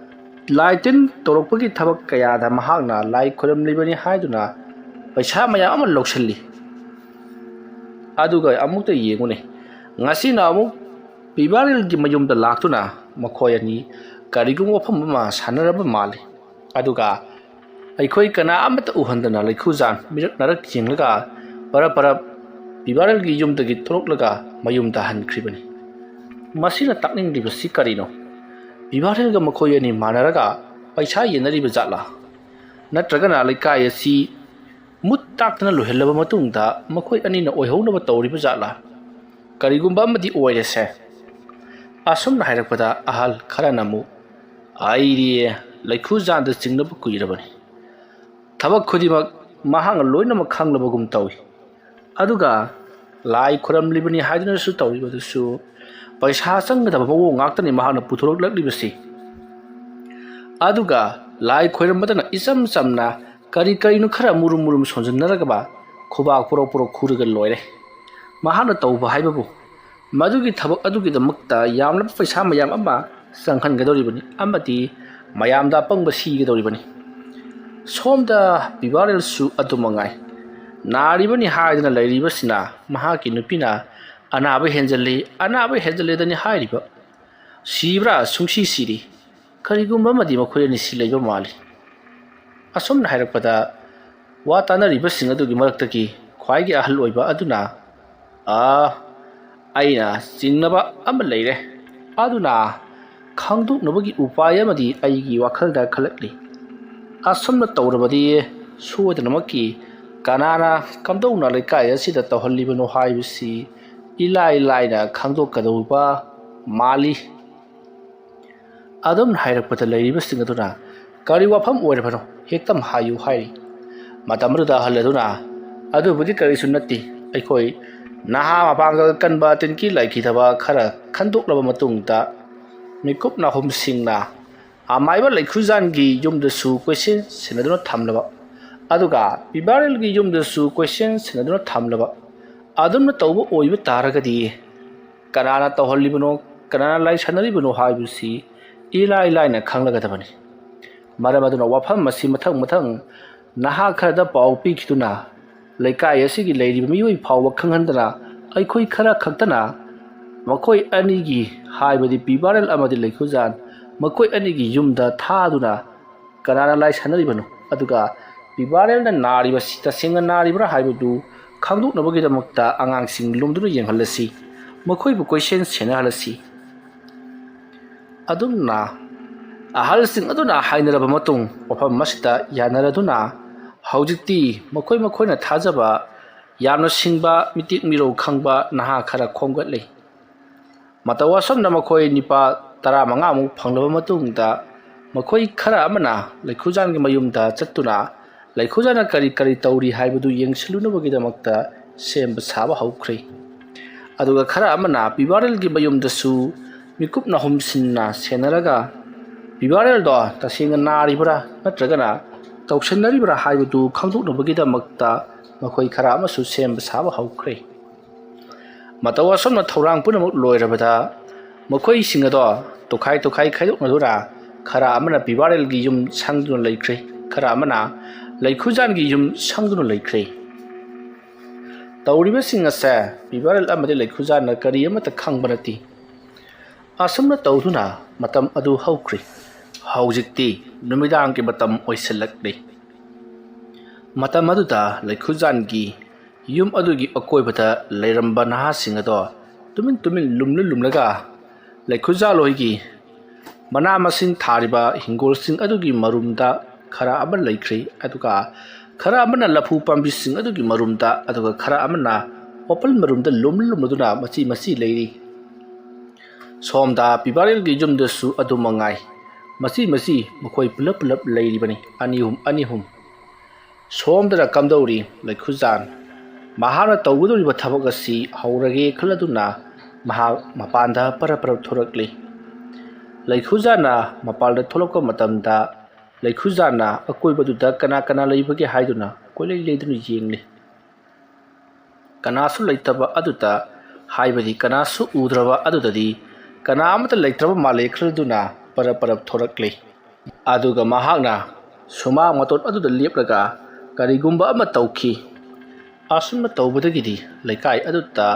ꯂꯥꯏ ꯇꯤꯟ ꯇꯧꯔꯛꯄꯒꯤ ꯊꯕꯛ ꯀꯌꯥꯗ ꯃꯍꯥꯛꯅ ꯂꯥꯏ ꯈꯨꯔꯝꯂꯤꯕꯅꯤ ꯍꯥꯏꯗꯨꯅ ꯄꯩꯁꯥ ꯃꯌꯥꯝ ꯑꯃ ꯂꯧꯁꯤꯜꯂꯤ꯫ ꯑꯗꯨꯒ ꯑꯃꯨꯛꯇ ꯌꯦꯡꯉꯨꯅꯦ, ꯉꯁꯤꯅ ꯑꯃꯨꯛ ꯄꯤꯕꯥꯔꯦꯜꯒꯤ ꯃꯌꯨꯝꯗ ꯂꯥꯛꯇꯨꯅ ꯃꯈꯣꯏ ꯑꯅꯤ ꯀꯔꯤꯒꯨꯝꯕ ꯋꯥꯐꯝ ꯑꯃ ꯁꯥꯟꯅꯔꯕ ꯃꯥꯜꯂꯤ꯫ ꯑꯗꯨꯒ ꯑꯩꯈꯣꯏ ꯀꯅꯥ ꯑꯃꯠꯇ ꯎꯍꯟꯗꯅ ꯂꯩꯈꯨꯖꯥꯟ ꯃꯤꯔꯛ ꯅꯥꯔꯛ ꯌꯦꯡꯂꯒ ꯄꯔꯞ ꯄꯔꯞ ꯄꯤꯕꯥꯔꯦꯜꯒꯤ ꯌꯨꯝꯗꯒꯤ ꯊꯣꯛꯂꯛꯂꯒ ꯃꯌꯨꯝꯗ ꯍꯟꯈ꯭ꯔꯤꯕꯅꯤ꯫ ꯃꯁꯤꯅ ꯇꯥꯛꯅꯤꯡꯂꯤꯕꯁꯤ ꯀꯔꯤꯅꯣ? ꯄꯤꯕꯥꯔꯦꯜꯒ ꯃꯈꯣꯏ ꯑꯅꯤ ꯃꯥꯟꯅꯔꯒ ꯄꯩꯁꯥ ꯌꯦꯟꯅꯔꯤꯕ ꯖꯥꯠꯂꯥ? ꯅꯠꯇ꯭ꯔꯒꯅ ꯂꯩꯀꯥꯏ ꯑꯁꯤ ꯃꯨꯠ ꯇꯥꯛꯇꯅ ꯂꯣꯏꯍꯜꯂꯕ ꯃꯇꯨꯡꯗ ꯃꯈꯣꯏ ꯑꯅꯤꯅ ꯑꯣꯏꯍꯧꯅꯕ ꯇꯧꯔꯤꯕ ꯖꯥꯠꯂꯥ? ꯀꯔꯤꯒꯨꯝꯕ ꯑꯃꯗꯤ ꯑꯣꯏꯔꯦꯁꯦ꯫ ꯑꯁꯨꯝꯅ ꯍꯥꯏꯔꯛꯄꯗ ꯑꯍꯜ ꯈꯔꯅ ꯑꯃꯨꯛ, "ꯑꯩꯗꯤ ꯂꯩꯈꯨꯖꯥꯟꯗ ꯆꯤꯡꯅꯕ ꯀꯨꯏꯔꯕꯅꯤ꯫ ꯊꯕꯛ ꯈꯨꯗꯤꯡꯃꯛ ꯃꯍꯥꯛꯅ ꯂꯣꯏꯅꯃꯛ ꯈꯪꯂꯕꯒꯨꯝ ꯇꯧꯏ꯫ ꯑꯗꯨꯒ ꯂꯥꯏ ꯈꯨꯔꯝꯂꯤꯕꯅꯤ ꯍꯥꯏꯗꯨꯅꯁꯨ ꯇꯧꯔꯤꯕꯗꯨꯁꯨ ꯄꯩꯁꯥ ꯆꯪꯒꯗꯕ ꯃꯑꯣꯡ ꯉꯥꯛꯇꯅꯤ ꯃꯍꯥꯛꯅ ꯄꯨꯊꯣꯔꯛꯂꯛꯂꯤꯕꯁꯤ꯫ ꯑꯗꯨꯒ ꯂꯥꯏ ꯈꯣꯏꯔꯝꯕꯗꯅ ꯏꯆꯝ ꯆꯝꯅ ꯀꯔꯤ ꯀꯔꯤꯅꯣ ꯈꯔ ꯃꯨꯔꯨꯝ ꯃꯨꯔꯨꯝ ꯁꯣꯟꯖꯤꯟꯅꯔꯒ ꯈꯨꯕꯥꯛ ꯄꯨꯔꯧ ꯄꯨꯔꯧ ꯈꯨꯔꯒ ꯂꯣꯏꯔꯦ꯫ ꯃꯍꯥꯛꯅ ꯇꯧꯕ ꯍꯥꯏꯕꯕꯨ ꯃꯗꯨꯒꯤ ꯊꯕꯛ ꯑꯗꯨꯒꯤꯗꯃꯛꯇ ꯌꯥꯝꯂꯕ ꯄꯩꯁꯥ ꯃꯌꯥꯝ ꯑꯃ ꯆꯪꯍꯟꯒꯗꯧꯔꯤꯕꯅꯤ ꯑꯃꯗꯤ ꯃꯌꯥꯝꯗ ꯑꯄꯪꯕ ꯁꯤꯒꯗꯧꯔꯤꯕꯅꯤ꯫ ꯁꯣꯝꯗ ꯄꯤꯕꯥꯔꯦꯜꯁꯨ ꯑꯗꯨ ꯃꯉꯥꯏ꯫ ꯅꯥꯔꯤꯕꯅꯤ ꯍꯥꯏꯗꯅ ꯂꯩꯔꯤꯕꯁꯤꯅ ꯃꯍꯥꯛꯀꯤ ꯅꯨꯄꯤꯅ ꯑꯅꯥꯕ ꯍꯦꯟꯖꯜꯂꯤ, ꯑꯅꯥꯕ ꯍꯦꯟꯖꯜꯂꯦꯗꯅꯤ ꯍꯥꯏꯔꯤꯕ꯫ ꯁꯤꯕ꯭ꯔꯥ? ꯁꯨꯡꯁꯤ ꯁꯤꯔꯤ꯫ ꯀꯔꯤꯒꯨꯝꯕ ꯑꯃꯗꯤ ꯃꯈꯣꯏ ꯑꯅꯤꯁꯤ ꯂꯩꯕ ꯃꯥꯜꯂꯤ꯫" ꯑꯁꯨꯝꯅ ꯍꯥꯏꯔꯛꯄꯗ ꯋꯥ ꯇꯥꯅꯔꯤꯕꯁꯤꯡ ꯑꯗꯨꯒꯤ ꯃꯔꯛꯇꯒꯤ ꯈ꯭ꯋꯥꯏꯒꯤ ꯑꯍꯜ ꯑꯣꯏꯕ ꯑꯗꯨꯅ, "ꯑꯥ, ꯑꯩꯅ ꯆꯤꯡꯅꯕ ꯑꯃ ꯂꯩꯔꯦ꯫ ꯑꯗꯨꯅ ꯈꯪꯗꯣꯛꯅꯕꯒꯤ ꯎꯄꯥꯏ ꯑꯃꯗꯤ ꯑꯩꯒꯤ ꯋꯥꯈꯜꯗ ꯈꯜꯂꯛꯂꯤ꯫ ꯑꯁꯨꯝꯅ ꯇꯧꯔꯕꯗꯤ ꯁꯣꯏꯗꯅꯃꯛꯀꯤ ꯀꯅꯥꯅ ꯀꯝꯗꯧꯅ ꯂꯩꯀꯥꯏ ꯑꯁꯤꯗ ꯇꯧꯍꯜꯂꯤꯕꯅꯣ ꯍꯥꯏꯕꯁꯤ ꯏꯂꯥꯏ ꯂꯥꯏꯅ ꯈꯪꯗꯣꯛꯀꯗꯧꯕ ꯃꯥꯜꯂꯤ꯫" ꯑꯗꯨꯝ ꯍꯥꯏꯔꯛꯄꯗ ꯂꯩꯔꯤꯕꯁꯤꯡ ꯑꯗꯨꯅ "ꯀꯔꯤ ꯋꯥꯐꯝ ꯑꯣꯏꯔꯕꯅꯣ? ꯍꯦꯛꯇ ꯍꯥꯏꯌꯨ" ꯍꯥꯏꯔꯤ꯫ ꯃꯇꯝ ꯑꯗꯨꯗ ꯑꯍꯜ ꯑꯗꯨꯅ "ꯑꯗꯨꯕꯨꯗꯤ ꯀꯔꯤꯁꯨ ꯅꯠꯇꯦ, ꯑꯩꯈꯣꯏ ꯅꯍꯥ ꯃꯄꯥꯡꯒꯜ ꯀꯟꯕ ꯇꯤꯟꯀꯤ ꯂꯥꯏꯈꯤꯗꯕ ꯈꯔ ꯈꯟꯗꯣꯛꯂꯕ ꯃꯇꯨꯡꯗ ꯃꯤꯀꯨꯞ ꯅꯥꯍꯨꯝꯁꯤꯡꯅ ꯑꯃꯥꯏꯕ ꯂꯩꯈꯨꯖꯥꯟꯒꯤ ꯌꯨꯝꯗꯁꯨ ꯀꯣꯏꯁꯦꯟ ꯁꯦꯟꯅꯗꯨꯅ ꯊꯝꯂꯕ, ꯑꯗꯨꯒ ꯄꯤꯕꯥꯔꯦꯜꯒꯤ ꯌꯨꯝꯗꯁꯨ ꯀꯣꯏꯁꯦꯟ ꯁꯦꯟꯅꯗꯨꯅ ꯊꯝꯂꯕ ꯑꯗꯨꯝꯅ ꯇꯧꯕ ꯑꯣꯏꯕ ꯇꯥꯔꯒꯗꯤ ꯀꯅꯥꯅ ꯇꯧꯍꯜꯂꯤꯕꯅꯣ, ꯀꯅꯥꯅ ꯂꯥꯏ ꯁꯥꯟꯅꯔꯤꯕꯅꯣ ꯍꯥꯏꯕꯁꯤ ꯏꯂꯥꯏ ꯂꯥꯏꯅ ꯈꯪꯂꯒꯗꯕꯅꯤ꯫ ꯃꯔꯝ ꯑꯗꯨꯅ ꯋꯥꯐꯝ ꯑꯁꯤ ꯃꯊꯪ ꯃꯊꯪ ꯅꯍꯥ ꯈꯔꯗ ꯄꯥꯎ ꯄꯤꯈꯤꯗꯨꯅ ꯂꯩꯀꯥꯏ ꯑꯁꯤꯒꯤ ꯂꯩꯔꯤꯕ ꯃꯤꯑꯣꯏ ꯐꯥꯎꯕ ꯈꯪꯍꯟꯗꯅ ꯑꯩꯈꯣꯏ ꯈꯔ ꯈꯛꯇꯅ ꯃꯈꯣꯏ ꯑꯅꯤꯒꯤ, ꯍꯥꯏꯕꯗꯤ ꯄꯤꯕꯥꯔꯦꯜ ꯑꯃꯗꯤ ꯂꯩꯈꯨꯖꯥꯟ, ꯃꯈꯣꯏ ꯑꯅꯤꯒꯤ ꯌꯨꯝꯗ ꯊꯥꯗꯨꯅ ꯀꯅꯥꯅ ꯂꯥꯏ ꯁꯥꯟꯅꯔꯤꯕꯅꯣ, ꯑꯗꯨꯒ ꯄꯤꯕꯥꯔꯦꯜꯅ ꯅꯥꯔꯤꯕꯁꯤ ꯇꯁꯦꯡꯅ ꯅꯥꯔꯤꯕ꯭ꯔꯥ ꯍꯥꯏꯕꯗꯨ ꯈꯪꯗꯣꯛꯅꯕꯒꯤꯗꯃꯛꯇ ꯑꯉꯥꯡꯁꯤꯡ ꯂꯨꯝꯗꯨꯅ ꯌꯦꯡꯍꯜꯂꯁꯤ, ꯃꯈꯣꯏꯕꯨ ꯀꯣꯏꯁꯦꯟ ꯁꯦꯟꯅꯍꯜꯂꯁꯤ꯫ ꯑꯗꯨꯝꯅ ꯑꯍꯜꯁꯤꯡ ꯑꯗꯨꯅ ꯍꯥꯏꯅꯔꯕ ꯃꯇꯨꯡ ꯋꯥꯐꯝ ꯑꯁꯤꯗ ꯌꯥꯅꯔꯗꯨꯅ ꯍꯧꯖꯤꯛꯇꯤ ꯃꯈꯣꯏ ꯃꯈꯣꯏꯅ ꯊꯥꯖꯕ ꯌꯥꯝꯅ ꯁꯤꯡꯕ, ꯃꯤꯇꯤꯛ ꯃꯤꯔꯧ ꯈꯪꯕ ꯅꯍꯥ ꯈꯔ ꯈꯣꯝꯒꯠꯂꯤ꯫ ꯃꯇꯧ ꯑꯁꯨꯝꯅ ꯃꯈꯣꯏ ꯅꯤꯄꯥ ꯇꯔꯥꯃꯉꯥꯃꯨꯛ ꯐꯪꯂꯕ ꯃꯇꯨꯡꯗ ꯃꯈꯣꯏ ꯈꯔ ꯑꯃꯅ ꯂꯩꯈꯨꯖꯥꯟꯒꯤ ꯃꯌꯨꯝꯗ ꯆꯠꯇꯨꯅ ꯂꯩꯈꯨꯖꯥꯟꯅ ꯀꯔꯤ ꯀꯔꯤ ꯇꯧꯔꯤ ꯍꯥꯏꯕꯗꯨ ꯌꯦꯡꯁꯤꯜꯂꯨꯅꯕꯒꯤꯗꯃꯛꯇ ꯁꯦꯝꯕ ꯁꯥꯕ ꯍꯧꯈ꯭ꯔꯦ꯫ ꯑꯗꯨꯒ ꯈꯔ ꯑꯃꯅ ꯄꯤꯕꯥꯔꯦꯜꯒꯤ ꯃꯌꯨꯝꯗꯁꯨ ꯃꯤꯀꯨꯞ ꯅꯥꯍꯨꯝꯁꯤꯟꯅ ꯁꯦꯟꯅꯔꯒ ꯄꯤꯕꯥꯔꯦꯜꯗꯣ ꯇꯁꯦꯡꯅ ꯅꯥꯔꯤꯕ꯭ꯔꯥ ꯅꯠꯇ꯭ꯔꯒꯅ ꯇꯧꯁꯤꯟꯅꯔꯤꯕ꯭ꯔꯥ ꯍꯥꯏꯕꯗꯨ ꯈꯪꯗꯣꯛꯅꯕꯒꯤꯗꯃꯛꯇ ꯃꯈꯣꯏ ꯈꯔ ꯑꯃꯁꯨ ꯁꯦꯝꯕ ꯁꯥꯕ ꯍꯧꯈ꯭ꯔꯦ꯫ ꯃꯇꯧ ꯑꯁꯨꯝꯅ ꯊꯧꯔꯥꯡ ꯄꯨꯝꯅꯃꯛ ꯂꯣꯏꯔꯕꯗ ꯃꯈꯣꯏꯁꯤꯡ ꯑꯗꯣ ꯇꯣꯈꯥꯏ ꯇꯣꯈꯥꯏ ꯈꯥꯏꯗꯣꯛꯅꯗꯨꯅ ꯈꯔ ꯑꯃꯅ ꯄꯤꯕꯥꯔꯦꯜꯒꯤ ꯌꯨꯝ ꯁꯪꯗꯨꯅ ꯂꯩꯈ꯭ꯔꯦ, ꯈꯔ ꯑꯃꯅ ꯂꯩꯈꯨꯖꯥꯟꯒꯤ ꯌꯨꯝ ꯁꯪꯗꯨꯅ ꯂꯩꯈ꯭ꯔꯦ꯫ ꯇꯧꯔꯤꯕꯁꯤꯡ ꯑꯁꯦ ꯄꯤꯕꯥꯔꯦꯜ ꯑꯃꯗꯤ ꯂꯩꯈꯨꯖꯥꯟꯅ ꯀꯔꯤ ꯑꯃꯠꯇ ꯈꯪꯕ ꯅꯠꯇꯦ꯫ ꯑꯁꯨꯝꯅ ꯇꯧꯗꯨꯅ ꯃꯇꯝ ꯑꯗꯨ ꯍꯧꯈ꯭ꯔꯦ꯫ ꯍꯧꯖꯤꯛꯇꯤ ꯅꯨꯃꯤꯗꯥꯡꯒꯤ ꯃꯇꯝ ꯑꯣꯏꯁꯤꯜꯂꯛꯂꯦ꯫ ꯃꯇꯝ ꯑꯗꯨꯗ ꯂꯩꯈꯨꯖꯥꯟꯒꯤ ꯌꯨꯝ ꯑꯗꯨꯒꯤ ꯑꯀꯣꯏꯕꯗ ꯂꯩꯔꯝꯕ ꯅꯍꯥꯁꯤꯡ ꯑꯗꯣ ꯇꯨꯃꯤꯟ ꯇꯨꯃꯤꯟ ꯂꯨꯝꯂ ꯂꯨꯝꯂꯒ ꯂꯩꯈꯨꯖꯥꯜ ꯍꯣꯏꯒꯤ ꯃꯅꯥ ꯃꯁꯤꯡ ꯊꯥꯔꯤꯕ ꯍꯤꯡꯒꯣꯜꯁꯤꯡ ꯑꯗꯨꯒꯤ ꯃꯔꯨꯝꯗ ꯈꯔ ꯑꯃ ꯂꯩꯈ꯭ꯔꯦ, ꯑꯗꯨꯒ ꯈꯔ ꯑꯃꯅ ꯂꯐꯨ ꯄꯥꯝꯕꯤꯁꯤꯡ ꯑꯗꯨꯒꯤ ꯃꯔꯨꯝꯗ, ꯑꯗꯨꯒ ꯈꯔ ꯑꯃꯅ ꯑꯣꯄꯜ ꯃꯔꯨꯝꯗ ꯂꯨꯝ ꯂꯨꯝꯂꯗꯨꯅ ꯃꯆꯤ ꯃꯆꯤ ꯂꯩꯔꯤ꯫ ꯁꯣꯝꯗ ꯄꯤꯕꯥꯔꯦꯜꯒꯤ ꯌꯨꯝꯗꯁꯨ ꯑꯗꯨ ꯃꯉꯥꯏ꯫ ꯃꯁꯤ ꯃꯁꯤ ꯃꯈꯣꯏ ꯄꯨꯂꯞ ꯄꯨꯂꯞ ꯂꯩꯔꯤꯕꯅꯤ, ꯑꯅꯤ ꯑꯍꯨꯝ, ꯑꯅꯤ ꯑꯍꯨꯝ꯫ ꯁꯣꯝꯗꯅ ꯀꯝꯗꯧꯔꯤ? ꯂꯩꯈꯨꯖꯥꯟ꯫ ꯃꯍꯥꯛꯅ ꯇꯧꯒꯗꯧꯔꯤꯕ ꯊꯕꯛ ꯑꯁꯤ ꯍꯧꯔꯒꯦ ꯈꯜꯂꯗꯨꯅ ꯃꯍꯥꯛ ꯃꯄꯥꯟꯗ ꯄꯔꯞ ꯄꯔꯞ ꯊꯣꯔꯛꯂꯤ꯫ ꯂꯩꯈꯨꯖꯥꯟꯅ ꯃꯄꯥꯟꯗ ꯊꯣꯛꯂꯛꯄ ꯃꯇꯝꯗ ꯂꯩꯈꯨꯖꯥꯟꯅ ꯑꯀꯣꯏꯕꯗꯨꯗ ꯀꯅꯥ ꯀꯅꯥ ꯂꯩꯕꯒꯦ ꯍꯥꯏꯗꯨꯅ ꯀꯣꯏꯂꯩ ꯂꯩꯗꯨꯅ ꯌꯦꯡꯂꯤ꯫ ꯀꯅꯥꯁꯨ ꯂꯩꯇꯕ ꯑꯗꯨꯗ, ꯍꯥꯏꯕꯗꯤ ꯀꯅꯥꯁꯨ ꯎꯗ꯭ꯔꯕ ꯑꯗꯨꯗꯗꯤ ꯀꯅꯥ ꯑꯃꯠꯇ ꯂꯩꯇ꯭ꯔꯕ ꯃꯥꯜꯂꯦ ꯈꯜꯂꯗꯨꯅ ꯄꯔꯞ ꯄꯔꯞ ꯊꯣꯔꯛꯂꯤ꯫ ꯑꯗꯨꯒ ꯃꯍꯥꯛꯅ ꯁꯨꯃꯥꯡ ꯃꯇꯣꯟ ꯑꯗꯨꯗ ꯂꯦꯞꯂꯒ ꯀꯔꯤꯒꯨꯝꯕ ꯑꯃ ꯇꯧꯈꯤ꯫ ꯑꯁꯨꯝꯅ ꯇꯧꯕꯗꯒꯤꯗꯤ ꯂꯩꯀꯥꯏ ꯑꯗꯨꯗ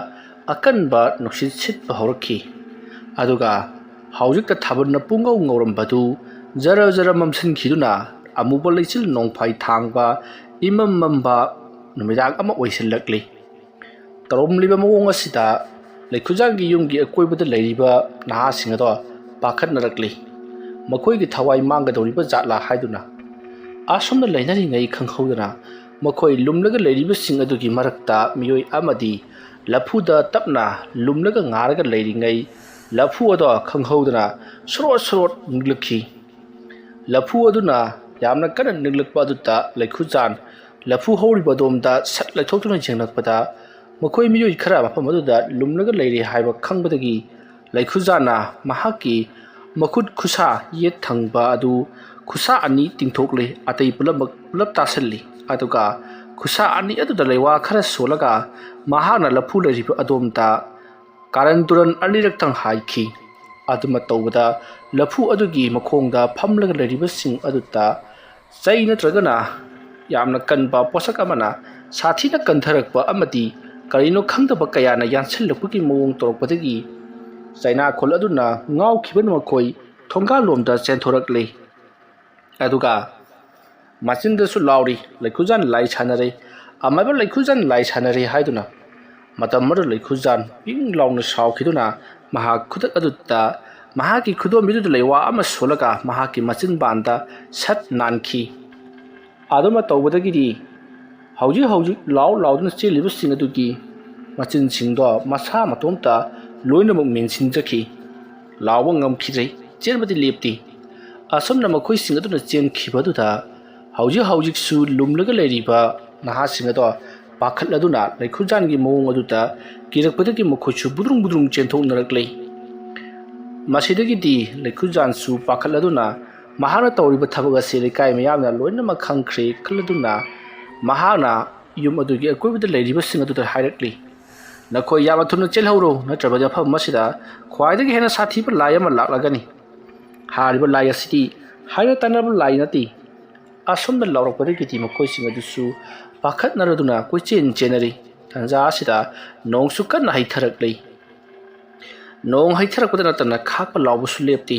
ꯑꯀꯟꯕ ꯅꯨꯡꯁꯤꯠ ꯁꯤꯠꯄ ꯍꯧꯔꯛꯈꯤ꯫ ꯑꯗꯨꯒ ꯍꯧꯖꯤꯛꯇ ꯊꯥꯕꯜꯅ ꯄꯨꯡꯉꯧ ꯉꯧꯔꯝꯕꯗꯨ ꯖꯔ ꯖꯔ ꯃꯝꯁꯤꯟꯈꯤꯗꯨꯅ ꯑꯃꯨꯕ ꯂꯩꯆꯤꯜ ꯅꯣꯡꯐꯥꯏ ꯊꯥꯡꯕ ꯏꯃꯝ ꯃꯝꯕ ꯅꯨꯃꯤꯗꯥꯡ ꯑꯃ ꯑꯣꯏꯁꯤꯜꯂꯛꯂꯤ꯫ ꯇꯧꯔꯝꯂꯤꯕ ꯃꯑꯣꯡ ꯑꯁꯤꯗ ꯂꯩꯈꯨꯖꯥꯟꯒꯤ ꯌꯨꯝꯒꯤ ꯑꯀꯣꯏꯕꯗ ꯂꯩꯔꯤꯕ ꯅꯍꯥꯁꯤꯡ ꯑꯗꯣ ꯄꯥꯈꯠꯅꯔꯛꯂꯤ꯫ ꯃꯈꯣꯏꯒꯤ ꯊꯋꯥꯏ ꯃꯥꯡꯒꯗꯧꯔꯤꯕ ꯖꯥꯠꯂꯥ ꯍꯥꯏꯗꯨꯅ꯫ ꯑꯁꯨꯝꯅ ꯂꯩꯅꯔꯤꯉꯩ ꯈꯪꯍꯧꯗꯅ ꯃꯈꯣꯏ ꯂꯨꯝꯂꯒ ꯂꯩꯔꯤꯕꯁꯤꯡ ꯑꯗꯨꯒꯤ ꯃꯔꯛꯇ ꯃꯤꯑꯣꯏ ꯑꯃꯗꯤ ꯂꯐꯨꯗ ꯇꯞꯅ ꯂꯨꯝꯂꯒ ꯉꯥꯔꯒ ꯂꯩꯔꯤꯉꯩ ꯂꯐꯨ ꯑꯗꯣ ꯈꯪꯍꯧꯗꯅ ꯁꯣꯔꯣꯠ ꯁꯣꯔꯣꯠ ꯅꯤꯛꯂꯛꯈꯤ꯫ ꯂꯐꯨ ꯑꯗꯨꯅ ꯌꯥꯝꯅ ꯀꯟꯅ ꯅꯤꯛꯂꯛꯄ ꯑꯗꯨꯗ ꯂꯩꯈꯨꯖꯥꯟ ꯂꯐꯨ ꯍꯧꯔꯤꯕ ꯑꯗꯣꯝꯗ ꯁꯠ ꯂꯩꯊꯣꯛꯇꯨꯅ ꯌꯦꯡꯂꯛꯄꯗ ꯃꯈꯣꯏ ꯃꯤꯑꯣꯏ ꯈꯔ ꯃꯐꯝ ꯑꯗꯨꯗ ꯂꯨꯝꯂꯒ ꯂꯩꯔꯦ ꯍꯥꯏꯕ ꯈꯪꯕꯗꯒꯤ ꯂꯩꯈꯨꯖꯥꯟꯅ ꯃꯍꯥꯛꯀꯤ ꯃꯈꯨꯠ ꯈꯨꯠꯁꯥ ꯌꯦꯠ ꯊꯪꯕ ꯑꯗꯨ ꯈꯨꯠꯁꯥ ꯑꯅꯤ ꯇꯤꯡꯊꯣꯛꯂꯤ꯫ ꯑꯇꯩ ꯄꯨꯝꯅꯃꯛ ꯄꯨꯂꯞ ꯇꯥꯁꯤꯜꯂꯤ꯫ ꯑꯗꯨꯒ ꯈꯨꯠꯁꯥ ꯑꯅꯤ ꯑꯗꯨꯗ ꯂꯩꯋꯥ ꯈꯔ ꯁꯣꯜꯂꯒ ꯃꯍꯥꯛꯅ ꯂꯐꯨ ꯂꯩꯔꯤꯕ ꯑꯗꯣꯝꯗ ꯀꯥꯔꯟ ꯇꯨꯔꯟ ꯑꯅꯤꯔꯛꯇꯪ ꯍꯥꯏꯈꯤ꯫ ꯑꯗꯨꯃ ꯇꯧꯕꯗ ꯂꯐꯨ ꯑꯗꯨꯒꯤ ꯃꯈꯣꯡꯗ ꯐꯝꯂꯒ ꯂꯩꯔꯤꯕꯁꯤꯡ ꯑꯗꯨꯗ ꯆꯩ ꯅꯠꯇ꯭ꯔꯒꯅ ꯌꯥꯝꯅ ꯀꯟꯕ ꯄꯣꯠꯁꯛ ꯑꯃꯅ ꯁꯥꯊꯤꯅ ꯀꯟꯊꯔꯛꯄ ꯑꯃꯗꯤ ꯀꯔꯤꯅꯣ ꯈꯪꯗꯕ ꯀꯌꯥꯅ ꯌꯥꯟꯁꯤꯜꯂꯛꯄꯒꯤ ꯃꯑꯣꯡ ꯇꯧꯔꯛꯄꯗꯒꯤ ꯆꯩꯅꯥꯈꯣꯜ ꯑꯗꯨꯅ ꯉꯥꯎꯈꯤꯕꯅ ꯃꯈꯣꯏ ꯊꯣꯡꯒꯥꯜꯂꯣꯝꯗ ꯆꯦꯟꯊꯣꯔꯛꯂꯤ꯫ ꯑꯗꯨꯒ ꯃꯆꯤꯟꯗꯁꯨ ꯂꯥꯎꯔꯤ, "ꯂꯩꯈꯨꯖꯥꯟ ꯂꯥꯏ ꯁꯥꯟꯅꯔꯦ, ꯑꯃꯥꯏꯕ ꯂꯩꯈꯨꯖꯥꯟ ꯂꯥꯏ ꯁꯥꯟꯅꯔꯦ" ꯍꯥꯏꯗꯨꯅ꯫ ꯃꯇꯝ ꯑꯗꯨꯗ ꯂꯩꯈꯨꯖꯥꯟ ꯄꯤꯡ ꯂꯥꯎꯅ ꯁꯥꯎꯈꯤꯗꯨꯅ ꯃꯍꯥꯛ ꯈꯨꯗꯛ ꯑꯗꯨꯗ ꯃꯍꯥꯛꯀꯤ ꯈꯨꯗꯣꯝꯕꯤꯗꯨꯗ ꯂꯩꯋꯥ ꯑꯃ ꯁꯣꯜꯂꯒ ꯃꯍꯥꯛꯀꯤ ꯃꯆꯤꯟꯕꯥꯟꯗ ꯁꯠ ꯅꯥꯟꯈꯤ꯫ ꯑꯗꯨꯃ ꯇꯧꯕꯗꯒꯤꯗꯤ ꯍꯧꯖꯤꯛ ꯍꯧꯖꯤꯛ ꯂꯥꯎ ꯂꯥꯎꯗꯨꯅ ꯆꯦꯜꯂꯤꯕꯁꯤꯡ ꯑꯗꯨꯒꯤ ꯃꯆꯤꯟꯁꯤꯡꯗꯣ ꯃꯁꯥ ꯃꯇꯣꯝꯇ ꯂꯣꯏꯅꯃꯛ ꯃꯦꯟꯁꯤꯟꯖꯈꯤ꯫ ꯂꯥꯎꯕ ꯉꯝꯈꯤꯗ꯭ꯔꯦ꯫ ꯆꯦꯟꯕꯗꯤ ꯂꯦꯞꯇꯦ꯫ ꯑꯁꯨꯝꯅ ꯃꯈꯣꯏꯁꯤꯡ ꯑꯗꯨꯅ ꯆꯦꯟꯈꯤꯕ ꯑꯗꯨꯗ ꯍꯧꯖꯤꯛ ꯍꯧꯖꯤꯛꯁꯨ ꯂꯨꯝꯂꯒ ꯂꯩꯔꯤꯕ ꯅꯍꯥꯁꯤꯡ ꯑꯗꯣ ꯄꯥꯈꯠꯂꯗꯨꯅ ꯂꯩꯈꯨꯖꯥꯟꯒꯤ ꯃꯑꯣꯡ ꯑꯗꯨꯗ ꯀꯤꯔꯛꯄꯗꯒꯤ ꯃꯈꯣꯏꯁꯨ ꯕꯨꯗ꯭ꯔꯨꯡ ꯕꯨꯗ꯭ꯔꯨꯡ ꯆꯦꯟꯊꯣꯛꯅꯔꯛꯂꯤ꯫ ꯃꯁꯤꯗꯒꯤꯗꯤ ꯂꯩꯈꯨꯖꯥꯟꯁꯨ ꯄꯥꯈꯠꯂꯗꯨꯅ ꯃꯍꯥꯛꯅ ꯇꯧꯔꯤꯕ ꯊꯕꯛ ꯑꯁꯤ ꯂꯩꯀꯥꯏ ꯃꯤꯌꯥꯝꯅ ꯂꯣꯏꯅꯃꯛ ꯈꯪꯈ꯭ꯔꯦ ꯈꯜꯂꯗꯨꯅ ꯃꯍꯥꯛꯅ ꯌꯨꯝ ꯑꯗꯨꯒꯤ ꯑꯀꯣꯏꯕꯗ ꯂꯩꯔꯤꯕꯁꯤꯡ ꯑꯗꯨꯗ ꯍꯥꯏꯔꯛꯂꯤ꯫ "ꯅꯈꯣꯏ ꯌꯥꯝꯅ ꯊꯨꯅ ꯆꯦꯜꯍꯧꯔꯣ, ꯅꯠꯇ꯭ꯔꯕꯗꯤ ꯃꯐꯝ ꯑꯁꯤꯗ ꯈ꯭ꯋꯥꯏꯗꯒꯤ ꯍꯦꯟꯅ ꯁꯥꯊꯤꯕ ꯂꯥꯏ ꯑꯃ ꯂꯥꯛꯂꯒꯅꯤ꯫ ꯍꯥꯏꯔꯤꯕ ꯂꯥꯏ ꯑꯁꯤꯗꯤ ꯍꯥꯏꯅ ꯇꯥꯟꯅꯕ ꯂꯥꯏ ꯅꯠꯇꯦ꯫" ꯑꯁꯣꯝꯗ ꯂꯥꯎꯔꯛꯄꯗꯒꯤꯗꯤ ꯃꯈꯣꯏꯁꯤꯡ ꯑꯗꯨꯁꯨ ꯄꯥꯈꯠꯅꯔꯗꯨꯅ ꯀꯣꯏꯆꯦꯟ ꯆꯦꯟꯅꯔꯤ꯫ ꯇꯥꯟꯖꯥ ꯑꯁꯤꯗ ꯅꯣꯡꯁꯨ ꯀꯟꯅ ꯍꯩꯊꯔꯛꯂꯤ꯫ ꯅꯣꯡ ꯍꯩꯊꯔꯛꯄꯗ ꯅꯠꯇꯅ ꯈꯥꯛꯄ ꯂꯥꯎꯕꯁꯨ ꯂꯦꯞꯇꯦ꯫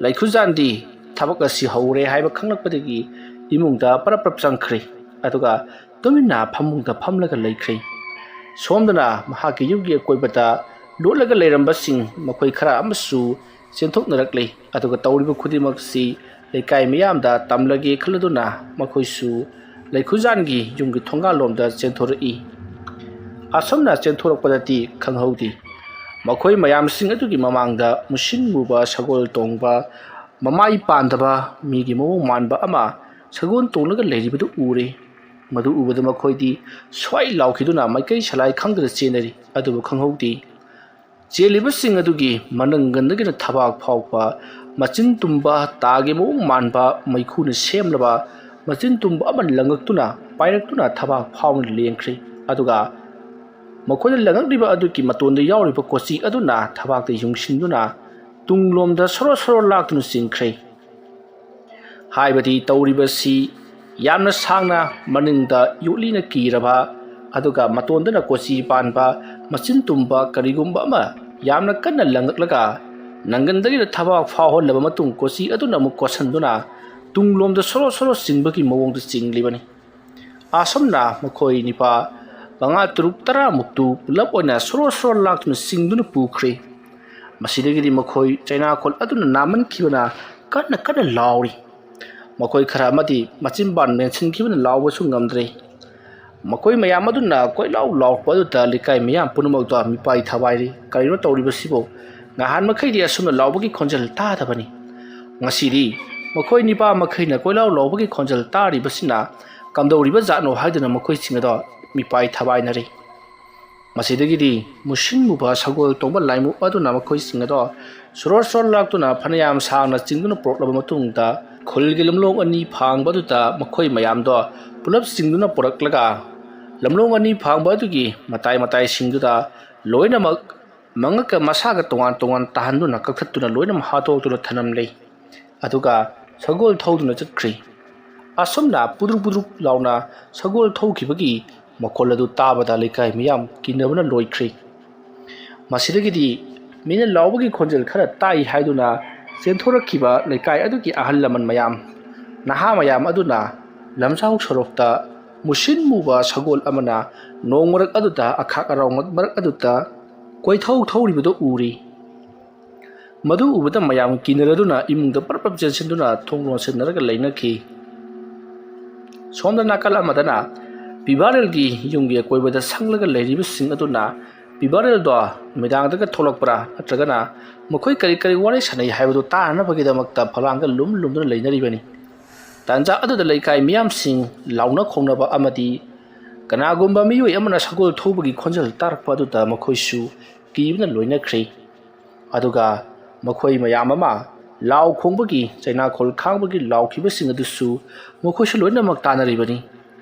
ꯂꯩꯈꯨꯖꯥꯟꯗꯤ ꯊꯕꯛ ꯑꯁꯤ ꯍꯧꯔꯦ ꯍꯥꯏꯕ ꯈꯪꯂꯛꯄꯗꯒꯤ ꯏꯃꯨꯡꯗ ꯄꯔꯞ ꯄꯔꯞ ꯆꯪꯈ꯭ꯔꯦ꯫ ꯑꯗꯨꯒ ꯇꯨꯃꯤꯟꯅ ꯐꯃꯨꯡꯗ ꯐꯝꯂꯒ ꯂꯩꯈ꯭ꯔꯦ꯫ ꯁꯣꯝꯗꯅ ꯃꯍꯥꯛꯀꯤ ꯌꯨꯝꯒꯤ ꯑꯀꯣꯏꯕꯗ ꯂꯣꯠꯂꯒ ꯂꯩꯔꯝꯕꯁꯤꯡ ꯃꯈꯣꯏ ꯈꯔ ꯑꯃꯁꯨ ꯆꯦꯟꯊꯣꯛꯅꯔꯛꯂꯦ꯫ ꯑꯗꯨꯒ ꯇꯧꯔꯤꯕ ꯈꯨꯗꯤꯡꯃꯛꯁꯤ ꯂꯩꯀꯥꯏ ꯃꯤꯌꯥꯝꯗ ꯇꯝꯂꯒꯦ ꯈꯜꯂꯗꯨꯅ ꯃꯈꯣꯏꯁꯨ ꯂꯩꯈꯨꯖꯥꯟꯒꯤ ꯌꯨꯝꯒꯤ ꯊꯣꯡꯒꯥꯜꯂꯣꯝꯗ ꯆꯦꯟꯊꯣꯔꯛꯏ꯫ ꯑꯁꯨꯝꯅ ꯆꯦꯟꯊꯣꯔꯛꯄꯗꯗꯤ ꯈꯪꯍꯧꯗꯦ꯫ ꯃꯈꯣꯏ ꯃꯌꯥꯝꯁꯤꯡ ꯑꯗꯨꯒꯤ ꯃꯃꯥꯡꯗ ꯃꯨꯁꯤꯟ ꯃꯨꯕ ꯁꯒꯣꯜ ꯇꯣꯡꯕ, ꯃꯃꯥꯏ ꯄꯥꯟꯗꯕ, ꯃꯤꯒꯤ ꯃꯑꯣꯡ ꯃꯥꯟꯕ ꯑꯃ ꯁꯒꯣꯜ ꯇꯣꯡꯂꯒ ꯂꯩꯔꯤꯕꯗꯨ ꯎꯔꯦ꯫ ꯃꯗꯨ ꯎꯕꯗ ꯃꯈꯣꯏꯗꯤ ꯁ꯭ꯋꯥꯏ ꯂꯥꯎꯈꯤꯗꯨꯅ ꯃꯥꯏꯀꯩ ꯁꯂꯥꯏ ꯈꯪꯗꯅ ꯆꯦꯟꯅꯔꯤ꯫ ꯑꯗꯨꯕꯨ ꯈꯪꯍꯧꯗꯦ꯫ ꯆꯦꯜꯂꯤꯕꯁꯤꯡ ꯑꯗꯨꯒꯤ ꯃꯅꯪꯒꯟꯗꯒꯤꯅ ꯊꯕꯥꯛ ꯐꯥꯎꯕ ꯃꯆꯤꯟ ꯇꯨꯝꯕ ꯇꯥꯒꯤ ꯃꯑꯣꯡ ꯃꯥꯟꯕ ꯃꯩꯈꯨꯅ ꯁꯦꯝꯂꯕ ꯃꯆꯤꯟ ꯇꯨꯝꯕ ꯑꯃ ꯂꯪꯉꯛꯇꯨꯅ ꯄꯥꯏꯔꯛꯇꯨꯅ ꯊꯕꯥꯛ ꯐꯥꯎꯅ ꯂꯦꯡꯈ꯭ꯔꯦ꯫ ꯑꯗꯨꯒ ꯃꯈꯣꯏꯅ ꯂꯪꯉꯛꯂꯤꯕ ꯑꯗꯨꯒꯤ ꯃꯇꯣꯟꯗ ꯌꯥꯎꯔꯤꯕ ꯀꯣꯆꯤ ꯑꯗꯨꯅ ꯊꯕꯥꯛꯇ ꯌꯨꯡꯁꯤꯟꯗꯨꯅ ꯇꯨꯡꯂꯣꯝꯗ ꯁꯣꯔꯣ ꯁꯣꯔꯣ ꯂꯥꯛꯇꯨꯅ ꯆꯤꯡꯈ꯭ꯔꯦ꯫ ꯍꯥꯏꯕꯗꯤ ꯇꯧꯔꯤꯕꯁꯤ ꯌꯥꯝꯅ ꯁꯥꯡꯅ ꯃꯅꯤꯡꯗ ꯌꯣꯠꯂꯤꯅ ꯀꯤꯔꯕ, ꯑꯗꯨꯒ ꯃꯇꯣꯟꯗꯅ ꯀꯣꯆꯤ ꯄꯥꯟꯕ ꯃꯆꯤꯟ ꯇꯨꯝꯕ ꯀꯔꯤꯒꯨꯝꯕ ꯑꯃ ꯌꯥꯝꯅ ꯀꯟꯅ ꯂꯪꯉꯛꯂꯒ ꯅꯪꯒꯟꯗꯒꯤꯅ ꯊꯕꯥꯛ ꯐꯥꯎꯍꯜꯂꯕ ꯃꯇꯨꯡ ꯀꯣꯆꯤ ꯑꯗꯨꯅ ꯑꯃꯨꯛ ꯀꯣꯠꯁꯟꯗꯨꯅ ꯇꯨꯡꯂꯣꯝꯗ ꯁꯣꯔꯣ ꯁꯣꯔꯣ ꯆꯤꯡꯕꯒꯤ ꯃꯑꯣꯡꯗ ꯆꯤꯡꯂꯤꯕꯅꯤ꯫ ꯑꯁꯨꯝꯅ ꯃꯈꯣꯏ ꯅꯤꯄꯥ ꯃꯉꯥ, ꯇꯔꯨꯛ, ꯇꯔꯥꯃꯨꯛꯇꯨ ꯄꯨꯂꯞ ꯑꯣꯏꯅ ꯁꯣꯔꯣ ꯁꯣꯔꯣ ꯂꯥꯛꯇꯨꯅ ꯆꯤꯡꯗꯨꯅ ꯄꯨꯈ꯭ꯔꯦ꯫ ꯃꯁꯤꯗꯒꯤꯗꯤ ꯃꯈꯣꯏ ꯆꯩꯅꯥꯈꯣꯜ ꯑꯗꯨꯅ ꯅꯥꯃꯟꯈꯤꯕꯅ ꯀꯟꯅ ꯀꯟꯅ ꯂꯥꯎꯔꯤ꯫ ꯃꯈꯣꯏ ꯈꯔ ꯑꯃꯗꯤ ꯃꯆꯤꯟꯕꯥꯟ ꯃꯦꯟꯁꯤꯟꯈꯤꯕꯅ ꯂꯥꯎꯕꯁꯨ ꯉꯝꯗ꯭ꯔꯦ꯫ ꯃꯈꯣꯏ ꯃꯌꯥꯝ ꯑꯗꯨꯅ ꯀꯣꯏꯂꯥꯎ ꯂꯥꯎꯔꯛꯄ ꯑꯗꯨꯗ ꯂꯩꯀꯥꯏ ꯃꯤꯌꯥꯝ ꯄꯨꯝꯅꯃꯛꯇꯣ ꯃꯤꯄꯥꯏ ꯊꯋꯥꯏꯔꯤ꯫ "ꯀꯔꯤꯅꯣ ꯇꯧꯔꯤꯕꯁꯤꯕꯨ? ꯉꯍꯥꯟ ꯃꯈꯩꯗꯤ ꯑꯁꯨꯝꯅ ꯂꯥꯎꯕꯒꯤ ꯈꯣꯟꯖꯦꯜ ꯇꯥꯗꯕꯅꯤ꯫ ꯉꯁꯤꯗꯤ ꯃꯈꯣꯏ ꯅꯤꯄꯥ ꯃꯈꯩꯅ ꯀꯣꯏꯂꯥꯎ ꯂꯥꯎꯕꯒꯤ ꯈꯣꯟꯖꯦꯜ ꯇꯥꯔꯤꯕꯁꯤꯅ ꯀꯝꯗꯧꯔꯤꯕ ꯖꯥꯠꯅꯣ ꯍꯥꯏꯗꯨꯅ ꯃꯈꯣꯏꯁꯤꯡ ꯑꯗꯣ ꯃꯤꯄꯥꯏ ꯊꯕꯥꯏꯅꯔꯤ꯫ ꯃꯁꯤꯗꯒꯤꯗꯤ ꯃꯨꯁꯤꯟ ꯃꯨꯕ ꯁꯒꯣꯜ ꯇꯣꯡꯕ ꯂꯥꯏꯃꯨ ꯑꯗꯨꯅ ꯃꯈꯣꯏꯁꯤꯡ ꯑꯗꯣ ꯁꯣꯔꯣ ꯁꯣꯔꯣ ꯂꯥꯛꯇꯨꯅ ꯐꯅꯌꯥꯝ ꯁꯥꯡꯅ ꯆꯤꯡꯗꯨꯅ ꯄꯨꯔꯛꯂꯕ ꯃꯇꯨꯡꯗ, ꯈꯨꯜꯒꯤ ꯂꯝꯂꯣꯡ ꯑꯅꯤ ꯐꯥꯡꯕ ꯑꯗꯨꯗ ꯃꯈꯣꯏ ꯃꯌꯥꯝꯗꯣ ꯄꯨꯂꯞ ꯆꯤꯡꯗꯨꯅ ꯄꯨꯔꯛꯂꯒ, ꯂꯝꯂꯣꯡ ꯑꯅꯤ ꯐꯥꯡꯕ ꯑꯗꯨꯒꯤ ꯃꯇꯥꯏ ꯃꯇꯥꯏꯁꯤꯡꯗꯨꯗ ꯂꯣꯏꯅꯃꯛ ꯃꯉꯛꯀ ꯃꯁꯥꯒ ꯇꯣꯉꯥꯟ ꯇꯣꯉꯥꯟ ꯇꯥꯍꯟꯗꯨꯅ ꯀꯛꯊꯠꯇꯨꯅ ꯂꯣꯏꯅꯃꯛ ꯍꯥꯠꯇꯣꯛꯇꯨꯅ ꯊꯅꯝꯂꯦ꯫ ꯑꯗꯨꯒ ꯁꯒꯣꯜ ꯊꯧꯗꯨꯅ ꯆꯠꯈ꯭ꯔꯤ꯫ ꯑꯁꯨꯝꯅ ꯄꯨꯗ꯭ꯔꯨꯛ ꯄꯨꯗ꯭ꯔꯨꯛ ꯂꯥꯎꯅ ꯁꯒꯣꯜ ꯊꯧꯈꯤꯕꯒꯤ ꯃꯈꯣꯜ ꯑꯗꯨ ꯇꯥꯕꯗ ꯂꯩꯀꯥꯏ ꯃꯤꯌꯥꯝ ꯀꯤꯅꯕꯅ ꯂꯣꯏꯈ꯭ꯔꯤ꯫ ꯃꯁꯤꯗꯒꯤꯗꯤ ꯃꯤꯅ ꯂꯥꯎꯕꯒꯤ ꯈꯣꯟꯖꯦꯜ ꯈꯔ ꯇꯥꯏ ꯍꯥꯏꯗꯨꯅ ꯆꯦꯟꯊꯣꯔꯛꯈꯤꯕ ꯂꯩꯀꯥꯏ ꯑꯗꯨꯒꯤ ꯑꯍꯜ ꯂꯃꯟ ꯃꯌꯥꯝ, ꯅꯍꯥ ꯃꯌꯥꯝ ꯑꯗꯨꯅ ꯂꯝꯖꯥꯎ ꯁꯣꯔꯣꯛꯇ ꯃꯨꯁꯤꯟ ꯃꯨꯕ ꯁꯒꯣꯜ ꯑꯃꯅ ꯅꯣꯡ ꯃꯔꯛ ꯑꯗꯨꯗ, ꯑꯈꯥꯛ ꯑꯔꯥꯎ ꯃꯔꯛ ꯑꯗꯨꯗ ꯀꯣꯏꯊꯧ ꯊꯧꯔꯤꯕꯗꯨ ꯎꯔꯤ꯫ ꯃꯗꯨ ꯎꯕꯗ ꯃꯌꯥꯝ ꯀꯤꯅꯔꯗꯨꯅ ꯏꯃꯨꯡꯗ ꯄꯔꯞ ꯄꯔꯞ ꯆꯦꯟꯁꯤꯟꯗꯨꯅ ꯊꯣꯡ ꯂꯣꯟꯁꯤꯟꯅꯔꯒ ꯂꯩꯅꯈꯤ꯫ ꯁꯣꯝꯗ ꯅꯥꯀꯜ ꯑꯃꯗꯅ ꯄꯤꯕꯥꯔꯦꯜꯒꯤ ꯌꯨꯝꯒꯤ ꯑꯀꯣꯏꯕꯗ ꯁꯪꯂꯒ ꯂꯩꯔꯤꯕꯁꯤꯡ ꯑꯗꯨꯅ ꯄꯤꯕꯥꯔꯦꯜꯗꯣ ꯅꯨꯃꯤꯗꯥꯡꯗꯒ ꯊꯣꯛꯂꯛꯄ꯭ꯔꯥ ꯅꯠꯇ꯭ꯔꯒꯅ ꯃꯈꯣꯏ ꯀꯔꯤ ꯀꯔꯤ ꯋꯥꯔꯤ ꯁꯥꯟꯅꯩ ꯍꯥꯏꯕꯗꯨ ꯇꯥꯅꯅꯕꯒꯤꯗꯃꯛꯇ ꯐꯂꯥꯡꯗ ꯂꯨꯝ ꯂꯨꯝꯗꯨꯅ ꯂꯩꯅꯔꯤꯕꯅꯤ꯫ ꯇꯥꯟꯖꯥ ꯑꯗꯨꯗ ꯂꯩꯀꯥꯏ ꯃꯤꯌꯥꯝꯁꯤꯡ ꯂꯥꯎꯅ ꯈꯣꯡꯅꯕ ꯑꯃꯗꯤ ꯀꯅꯥꯒꯨꯝꯕ ꯃꯤꯑꯣꯏ ꯑꯃꯅ ꯁꯒꯣꯜ ꯊꯧꯕꯒꯤ ꯈꯣꯟꯖꯦꯜ ꯇꯥꯔꯛꯄ ꯑꯗꯨꯗ ꯃꯈꯣꯏꯁꯨ ꯀꯤꯕꯅ ꯂꯣꯏꯅꯈ꯭ꯔꯦ꯫ ꯑꯗꯨꯒ ꯃꯈꯣꯏ ꯃꯌꯥꯝ ꯑꯃ ꯂꯥꯎ ꯈꯣꯡꯕꯒꯤ, ꯆꯩꯅꯥꯈꯣꯜ ꯈꯥꯡꯕꯒꯤ ꯂꯥꯎꯈꯤꯕꯁꯤꯡ ꯑꯗꯨꯁꯨ ꯃꯈꯣꯏꯁꯨ ꯂꯣꯏꯅꯃꯛ ꯇꯥꯅꯔꯤꯕꯅꯤ꯫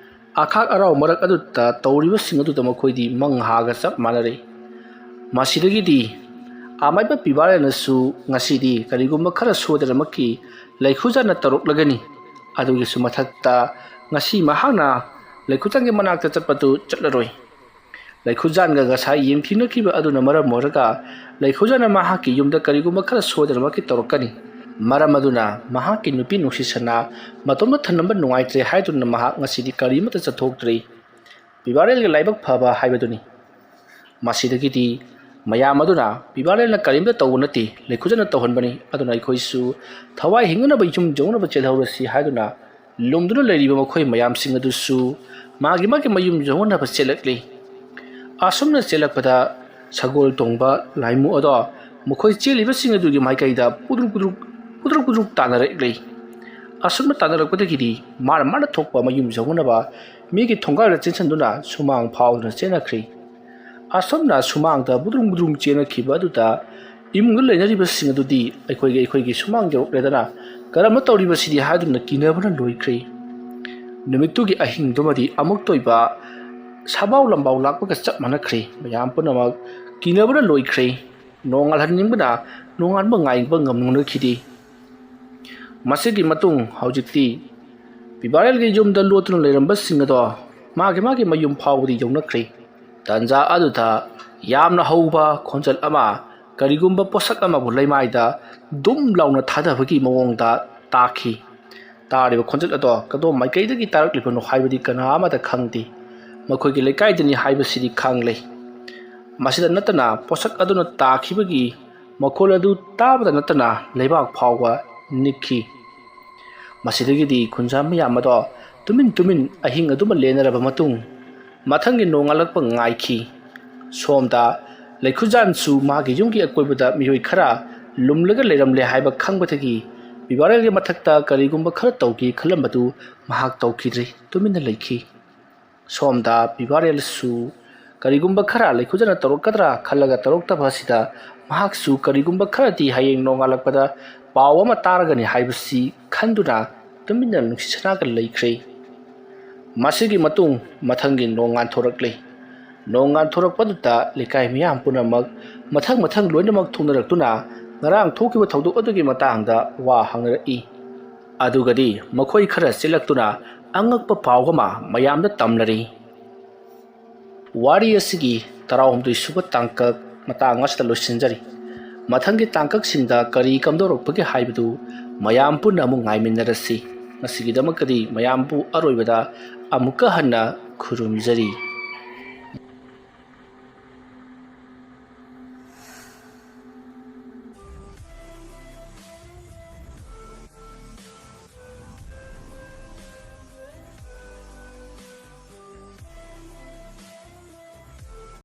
ꯑꯈꯥꯛ ꯑꯔꯥꯎ ꯃꯔꯛ ꯑꯗꯨꯗ ꯇꯧꯔꯤꯕꯁꯤꯡ ꯑꯗꯨꯗ ꯃꯈꯣꯏꯗꯤ ꯃꯪ ꯍꯥꯒ ꯆꯞ ꯃꯥꯟꯅꯔꯦ꯫ ꯃꯁꯤꯗꯒꯤꯗꯤ ꯑꯃꯥꯏꯕ ꯄꯤꯕꯥꯔꯦꯜꯅꯁꯨ ꯉꯁꯤꯗꯤ ꯀꯔꯤꯒꯨꯝꯕ ꯈꯔ ꯁꯣꯏꯗꯅꯃꯛꯀꯤ ꯂꯩꯈꯨꯖꯥꯅ ꯇꯧꯔꯛꯂꯒꯅꯤ꯫ ꯑꯗꯨꯒꯤꯁꯨ ꯃꯊꯛꯇ ꯉꯁꯤ ꯃꯍꯥꯛꯅ ꯂꯩꯈꯨꯖꯥꯟꯒꯤ ꯃꯅꯥꯛꯇ ꯆꯠꯄꯗꯨ ꯆꯠꯂꯔꯣꯏ꯫ ꯂꯩꯈꯨꯖꯥꯟꯒ ꯉꯁꯥꯏ ꯌꯦꯡꯊꯤꯅꯈꯤꯕ ꯑꯗꯨꯅ ꯃꯔꯝ ꯑꯣꯏꯔꯒ ꯂꯩꯈꯨꯖꯥꯟꯅ ꯃꯍꯥꯛꯀꯤ ꯌꯨꯝꯗ ꯀꯔꯤꯒꯨꯝꯕ ꯈꯔ ꯁꯣꯏꯗꯅꯃꯛꯀꯤ ꯇꯧꯔꯛꯀꯅꯤ꯫ ꯃꯔꯝ ꯑꯗꯨꯅ ꯃꯍꯥꯛꯀꯤ ꯅꯨꯄꯤ ꯅꯨꯡꯁꯤꯁꯅꯥ ꯃꯇꯣꯝꯇ ꯊꯝꯂꯝꯕ ꯅꯨꯡꯉꯥꯏꯇ꯭ꯔꯦ ꯍꯥꯏꯗꯨꯅ ꯃꯍꯥꯛ ꯉꯁꯤꯗꯤ ꯀꯔꯤꯃꯠꯇ ꯆꯠꯊꯣꯛꯇ꯭ꯔꯤ꯫ ꯄꯤꯕꯥꯔꯦꯜꯒꯤ ꯂꯥꯏꯕꯛ ꯐꯕ ꯍꯥꯏꯕꯗꯨꯅꯤ꯫ ꯃꯁꯤꯗꯒꯤꯗꯤ ꯃꯌꯥꯝ ꯑꯗꯨꯅ ꯄꯤꯕꯥꯔꯦꯜꯅ ꯀꯔꯤꯝꯇ ꯇꯧꯕ ꯅꯠꯇꯦ, ꯂꯩꯈꯨꯖꯥꯟꯅ ꯇꯧꯍꯟꯕꯅꯤ, ꯑꯗꯨꯅ ꯑꯩꯈꯣꯏꯁꯨ ꯊꯋꯥꯏ ꯍꯤꯡꯅꯅꯕ ꯌꯨꯝ ꯌꯧꯅꯕ ꯆꯦꯜꯍꯧꯔꯁꯤ ꯍꯥꯏꯗꯨꯅ ꯂꯨꯝꯗꯨꯅ ꯂꯩꯔꯤꯕ ꯃꯈꯣꯏ ꯃꯌꯥꯝꯁꯤꯡ ꯑꯗꯨꯁꯨ ꯃꯥꯒꯤ ꯃꯥꯒꯤ ꯃꯌꯨꯝ ꯌꯧꯅꯅꯕ ꯆꯦꯜꯂꯛꯂꯤ꯫ ꯑꯁꯨꯝꯅ ꯆꯦꯜꯂꯛꯄꯗ ꯁꯒꯣꯜ ꯇꯣꯡꯕ ꯂꯥꯏꯃꯨ ꯑꯗꯣ ꯃꯈꯣꯏ ꯆꯦꯜꯂꯤꯕꯁꯤꯡ ꯑꯗꯨꯒꯤ ꯃꯥꯏꯀꯩꯗ ꯄꯨꯗ꯭ꯔꯨꯛ ꯄꯨꯗ꯭ꯔꯨꯛ ꯄꯨꯗ꯭ꯔꯨꯛ ꯄꯨꯗ꯭ꯔꯨꯛ ꯇꯥꯟꯅꯔꯛꯂꯤ꯫ ꯑꯁꯨꯝꯅ ꯇꯥꯟꯅꯔꯛꯄꯗꯒꯤꯗꯤ ꯃꯥꯅ ꯃꯥꯅ ꯊꯣꯛꯄ ꯃꯌꯨꯝ ꯌꯧꯅꯅꯕ ꯃꯤꯒꯤ ꯊꯣꯡꯒꯥꯜꯗ ꯆꯦꯟꯁꯤꯟꯗꯨꯅ ꯁꯨꯃꯥꯡ ꯐꯥꯎꯗꯨꯅ ꯆꯦꯟꯅꯈ꯭ꯔꯤ꯫ ꯑꯁꯨꯝꯅ ꯁꯨꯃꯥꯡꯗ ꯕꯨꯗ꯭ꯔꯨꯡ ꯕꯨꯗ꯭ꯔꯨꯡ ꯆꯦꯟꯅꯈꯤꯕ ꯑꯗꯨꯗ ꯏꯃꯨꯡꯗ ꯂꯩꯅꯔꯤꯕꯁꯤꯡ ꯑꯗꯨꯗꯤ ꯑꯩꯈꯣꯏꯒꯤ ꯑꯩꯈꯣꯏꯒꯤ ꯁꯨꯃꯥꯡ ꯌꯧꯔꯛꯂꯦꯗꯅ ꯀꯔꯝꯅ ꯇꯧꯔꯤꯕꯁꯤꯗꯤ ꯍꯥꯏꯗꯨꯅ ꯀꯤꯅꯕꯅ ꯂꯣꯏꯈ꯭ꯔꯤ꯫ ꯅꯨꯃꯤꯠꯇꯨꯒꯤ ꯑꯍꯤꯡꯗꯨꯃꯗꯤ ꯑꯃꯨꯛꯇ ꯑꯣꯏꯕ ꯁꯥꯕꯥꯎ ꯂꯝꯕꯥꯎ ꯂꯥꯛꯄꯒ ꯆꯞ ꯃꯥꯟꯅꯈ꯭ꯔꯦ꯫ ꯃꯌꯥꯝ ꯄꯨꯝꯅꯃꯛ ꯀꯤꯅꯕꯅ ꯂꯣꯏꯈ꯭ꯔꯦ꯫ ꯅꯣꯡꯉꯥꯜꯍꯟꯅꯤꯡꯕꯅ ꯅꯣꯡꯉꯥꯟꯕ ꯉꯥꯏꯕ ꯉꯝꯅꯈꯤꯗꯦ꯫ ꯃꯁꯤꯒꯤ ꯃꯇꯨꯡ ꯍꯧꯖꯤꯛꯇꯤ ꯄꯤꯕꯥꯔꯦꯜꯒꯤ ꯌꯨꯝꯗ ꯂꯣꯠꯇꯨꯅ ꯂꯩꯔꯝꯕꯁꯤꯡ ꯑꯗꯣ ꯃꯥꯒꯤ ꯃꯥꯒꯤ ꯃꯌꯨꯝ ꯐꯥꯎꯕꯗꯤ ꯌꯧꯅꯈ꯭ꯔꯦ꯫ ꯇꯥꯟꯖꯥ ꯑꯗꯨꯗ ꯌꯥꯝꯅ ꯍꯧꯕ ꯈꯣꯟꯖꯦꯜ ꯑꯃ ꯀꯔꯤꯒꯨꯝꯕ ꯄꯣꯠꯁꯛ ꯑꯃꯕꯨ ꯂꯩꯃꯥꯏꯗ ꯗꯨꯝ ꯂꯥꯎꯅ ꯊꯥꯗꯕꯒꯤ ꯃꯑꯣꯡꯗ ꯇꯥꯈꯤ꯫ ꯇꯥꯔꯤꯕ ꯈꯣꯟꯖꯦꯜ ꯑꯗꯣ ꯀꯗꯣꯝ ꯃꯥꯏꯀꯩꯗꯒꯤ ꯇꯥꯔꯛꯂꯤꯕꯅꯣ ꯍꯥꯏꯕꯗꯤ ꯀꯅꯥ ꯑꯃꯠꯇ ꯈꯪꯗꯦ꯫ ꯃꯈꯣꯏꯒꯤ ꯂꯩꯀꯥꯏꯗꯅꯤ ꯍꯥꯏꯕꯁꯤꯗꯤ ꯈꯪꯂꯦ꯫ ꯃꯁꯤꯗ ꯅꯠꯇꯅ ꯄꯣꯠꯁꯛ ꯑꯗꯨꯅ ꯇꯥꯈꯤꯕꯒꯤ ꯃꯈꯣꯜ ꯑꯗꯨ ꯇꯥꯕꯗ ꯅꯠꯇꯅ ꯂꯩꯕꯥꯛ ꯐꯥꯎꯕ ꯅꯤꯛꯈꯤ꯫ ꯃꯁꯤꯗꯒꯤꯗꯤ ꯈꯨꯟꯖꯥ ꯃꯌꯥꯝ ꯑꯗꯣ ꯇꯨꯃꯤꯟ ꯇꯨꯃꯤꯟ ꯑꯍꯤꯡ ꯑꯗꯨꯃ ꯂꯦꯟꯅꯔꯕ ꯃꯇꯨꯡ ꯃꯊꯪꯒꯤ ꯅꯣꯡꯉꯥꯜꯂꯛꯄ ꯉꯥꯏꯈꯤ꯫ ꯁꯣꯝꯗ ꯂꯩꯈꯨꯖꯥꯟꯁꯨ ꯃꯥꯒꯤ ꯌꯨꯝꯒꯤ ꯑꯀꯣꯏꯕꯗ ꯃꯤꯑꯣꯏ ꯈꯔ ꯂꯨꯝꯂꯒ ꯂꯩꯔꯝꯂꯦ ꯍꯥꯏꯕ ꯈꯪꯕꯗꯒꯤ ꯄꯤꯕꯥꯔꯦꯜꯒꯤ ꯃꯊꯛꯇ ꯀꯔꯤꯒꯨꯝꯕ ꯈꯔ ꯇꯧꯒꯦ ꯈꯜꯂꯝꯕꯗꯨ ꯃꯍꯥꯛ ꯇꯧꯈꯤꯗ꯭ꯔꯦ, ꯇꯨꯃꯤꯟꯅ ꯂꯩꯈꯤ꯫ ꯁꯣꯝꯗ ꯄꯤꯕꯥꯔꯦꯜꯁꯨ ꯀꯔꯤꯒꯨꯝꯕ ꯈꯔ ꯂꯩꯈꯨꯖꯅ ꯇꯧꯔꯛꯀꯗ꯭ꯔꯥ ꯈꯜꯂꯒ ꯇꯧꯔꯛꯇꯕ ꯑꯁꯤꯗ ꯃꯍꯥꯛꯁꯨ ꯀꯔꯤꯒꯨꯝꯕ ꯈꯔꯗꯤ ꯍꯌꯦꯡ ꯅꯣꯡꯉꯥꯜꯂꯛꯄꯗ ꯄꯥꯎ ꯑꯃ ꯇꯥꯔꯒꯅꯤ ꯍꯥꯏꯕꯁꯤ ꯈꯟꯗꯨꯅ ꯇꯨꯃꯤꯟꯅ ꯅꯨꯡꯁꯤꯠ ꯁꯅꯥꯒ ꯂꯩꯈ꯭ꯔꯦ꯫ ꯃꯁꯤꯒꯤ ꯃꯇꯨꯡ ꯃꯊꯪꯒꯤ ꯅꯣꯡꯉꯥꯟꯊꯣꯔꯛꯂꯦ꯫ ꯅꯣꯡꯉꯥꯟꯊꯣꯔꯛꯄꯗꯨꯗ ꯂꯩꯀꯥꯏ ꯃꯤꯌꯥꯝ ꯄꯨꯝꯅꯃꯛ ꯃꯊꯪ ꯃꯊꯪ ꯂꯣꯏꯅꯃꯛ ꯊꯣꯛꯅꯔꯛꯇꯨꯅ ꯉꯔꯥꯡ ꯊꯣꯛꯈꯤꯕ ꯊꯧꯗꯣꯛ ꯑꯗꯨꯒꯤ ꯃꯇꯥꯡꯗ ꯋꯥ ꯍꯪꯅꯔꯛꯏ꯫ ꯑꯗꯨꯒꯗꯤ ꯃꯈꯣꯏ ꯈꯔ ꯆꯦꯜꯂꯛꯇꯨꯅ ꯑꯉꯛꯄ ꯄꯥꯎ ꯑꯃ ꯃꯌꯥꯝꯗ ꯇꯝꯅꯔꯤ꯫ ꯋꯥꯔꯤ ꯑꯁꯤꯒꯤ ꯇꯔꯥꯍꯨꯝꯗꯣꯏ ꯁꯨꯕ ꯇꯥꯡꯀꯛ ꯃꯇꯥꯡ ꯑꯁꯤꯗ ꯂꯣꯏꯁꯤꯟꯖꯔꯤ꯫ ꯃꯊꯪꯒꯤ ꯇꯥꯡꯀꯛꯁꯤꯡꯗ ꯀꯔꯤ ꯀꯝꯗꯧꯔꯛꯄꯒꯦ ꯍꯥꯏꯕꯗꯨ ꯃꯌꯥꯝ ꯄꯨꯟꯅ ꯑꯃꯨꯛ ꯉꯥꯏꯃꯤꯟꯅꯔꯁꯤ꯫ ꯉꯁꯤꯒꯤꯗꯃꯛꯇꯗꯤ ꯃꯌꯥꯝꯕꯨ ꯑꯔꯣꯏꯕꯗ ꯑꯃꯨꯛꯀ ꯍꯟꯅ ꯈꯨꯔꯨꯝꯖꯔꯤ꯫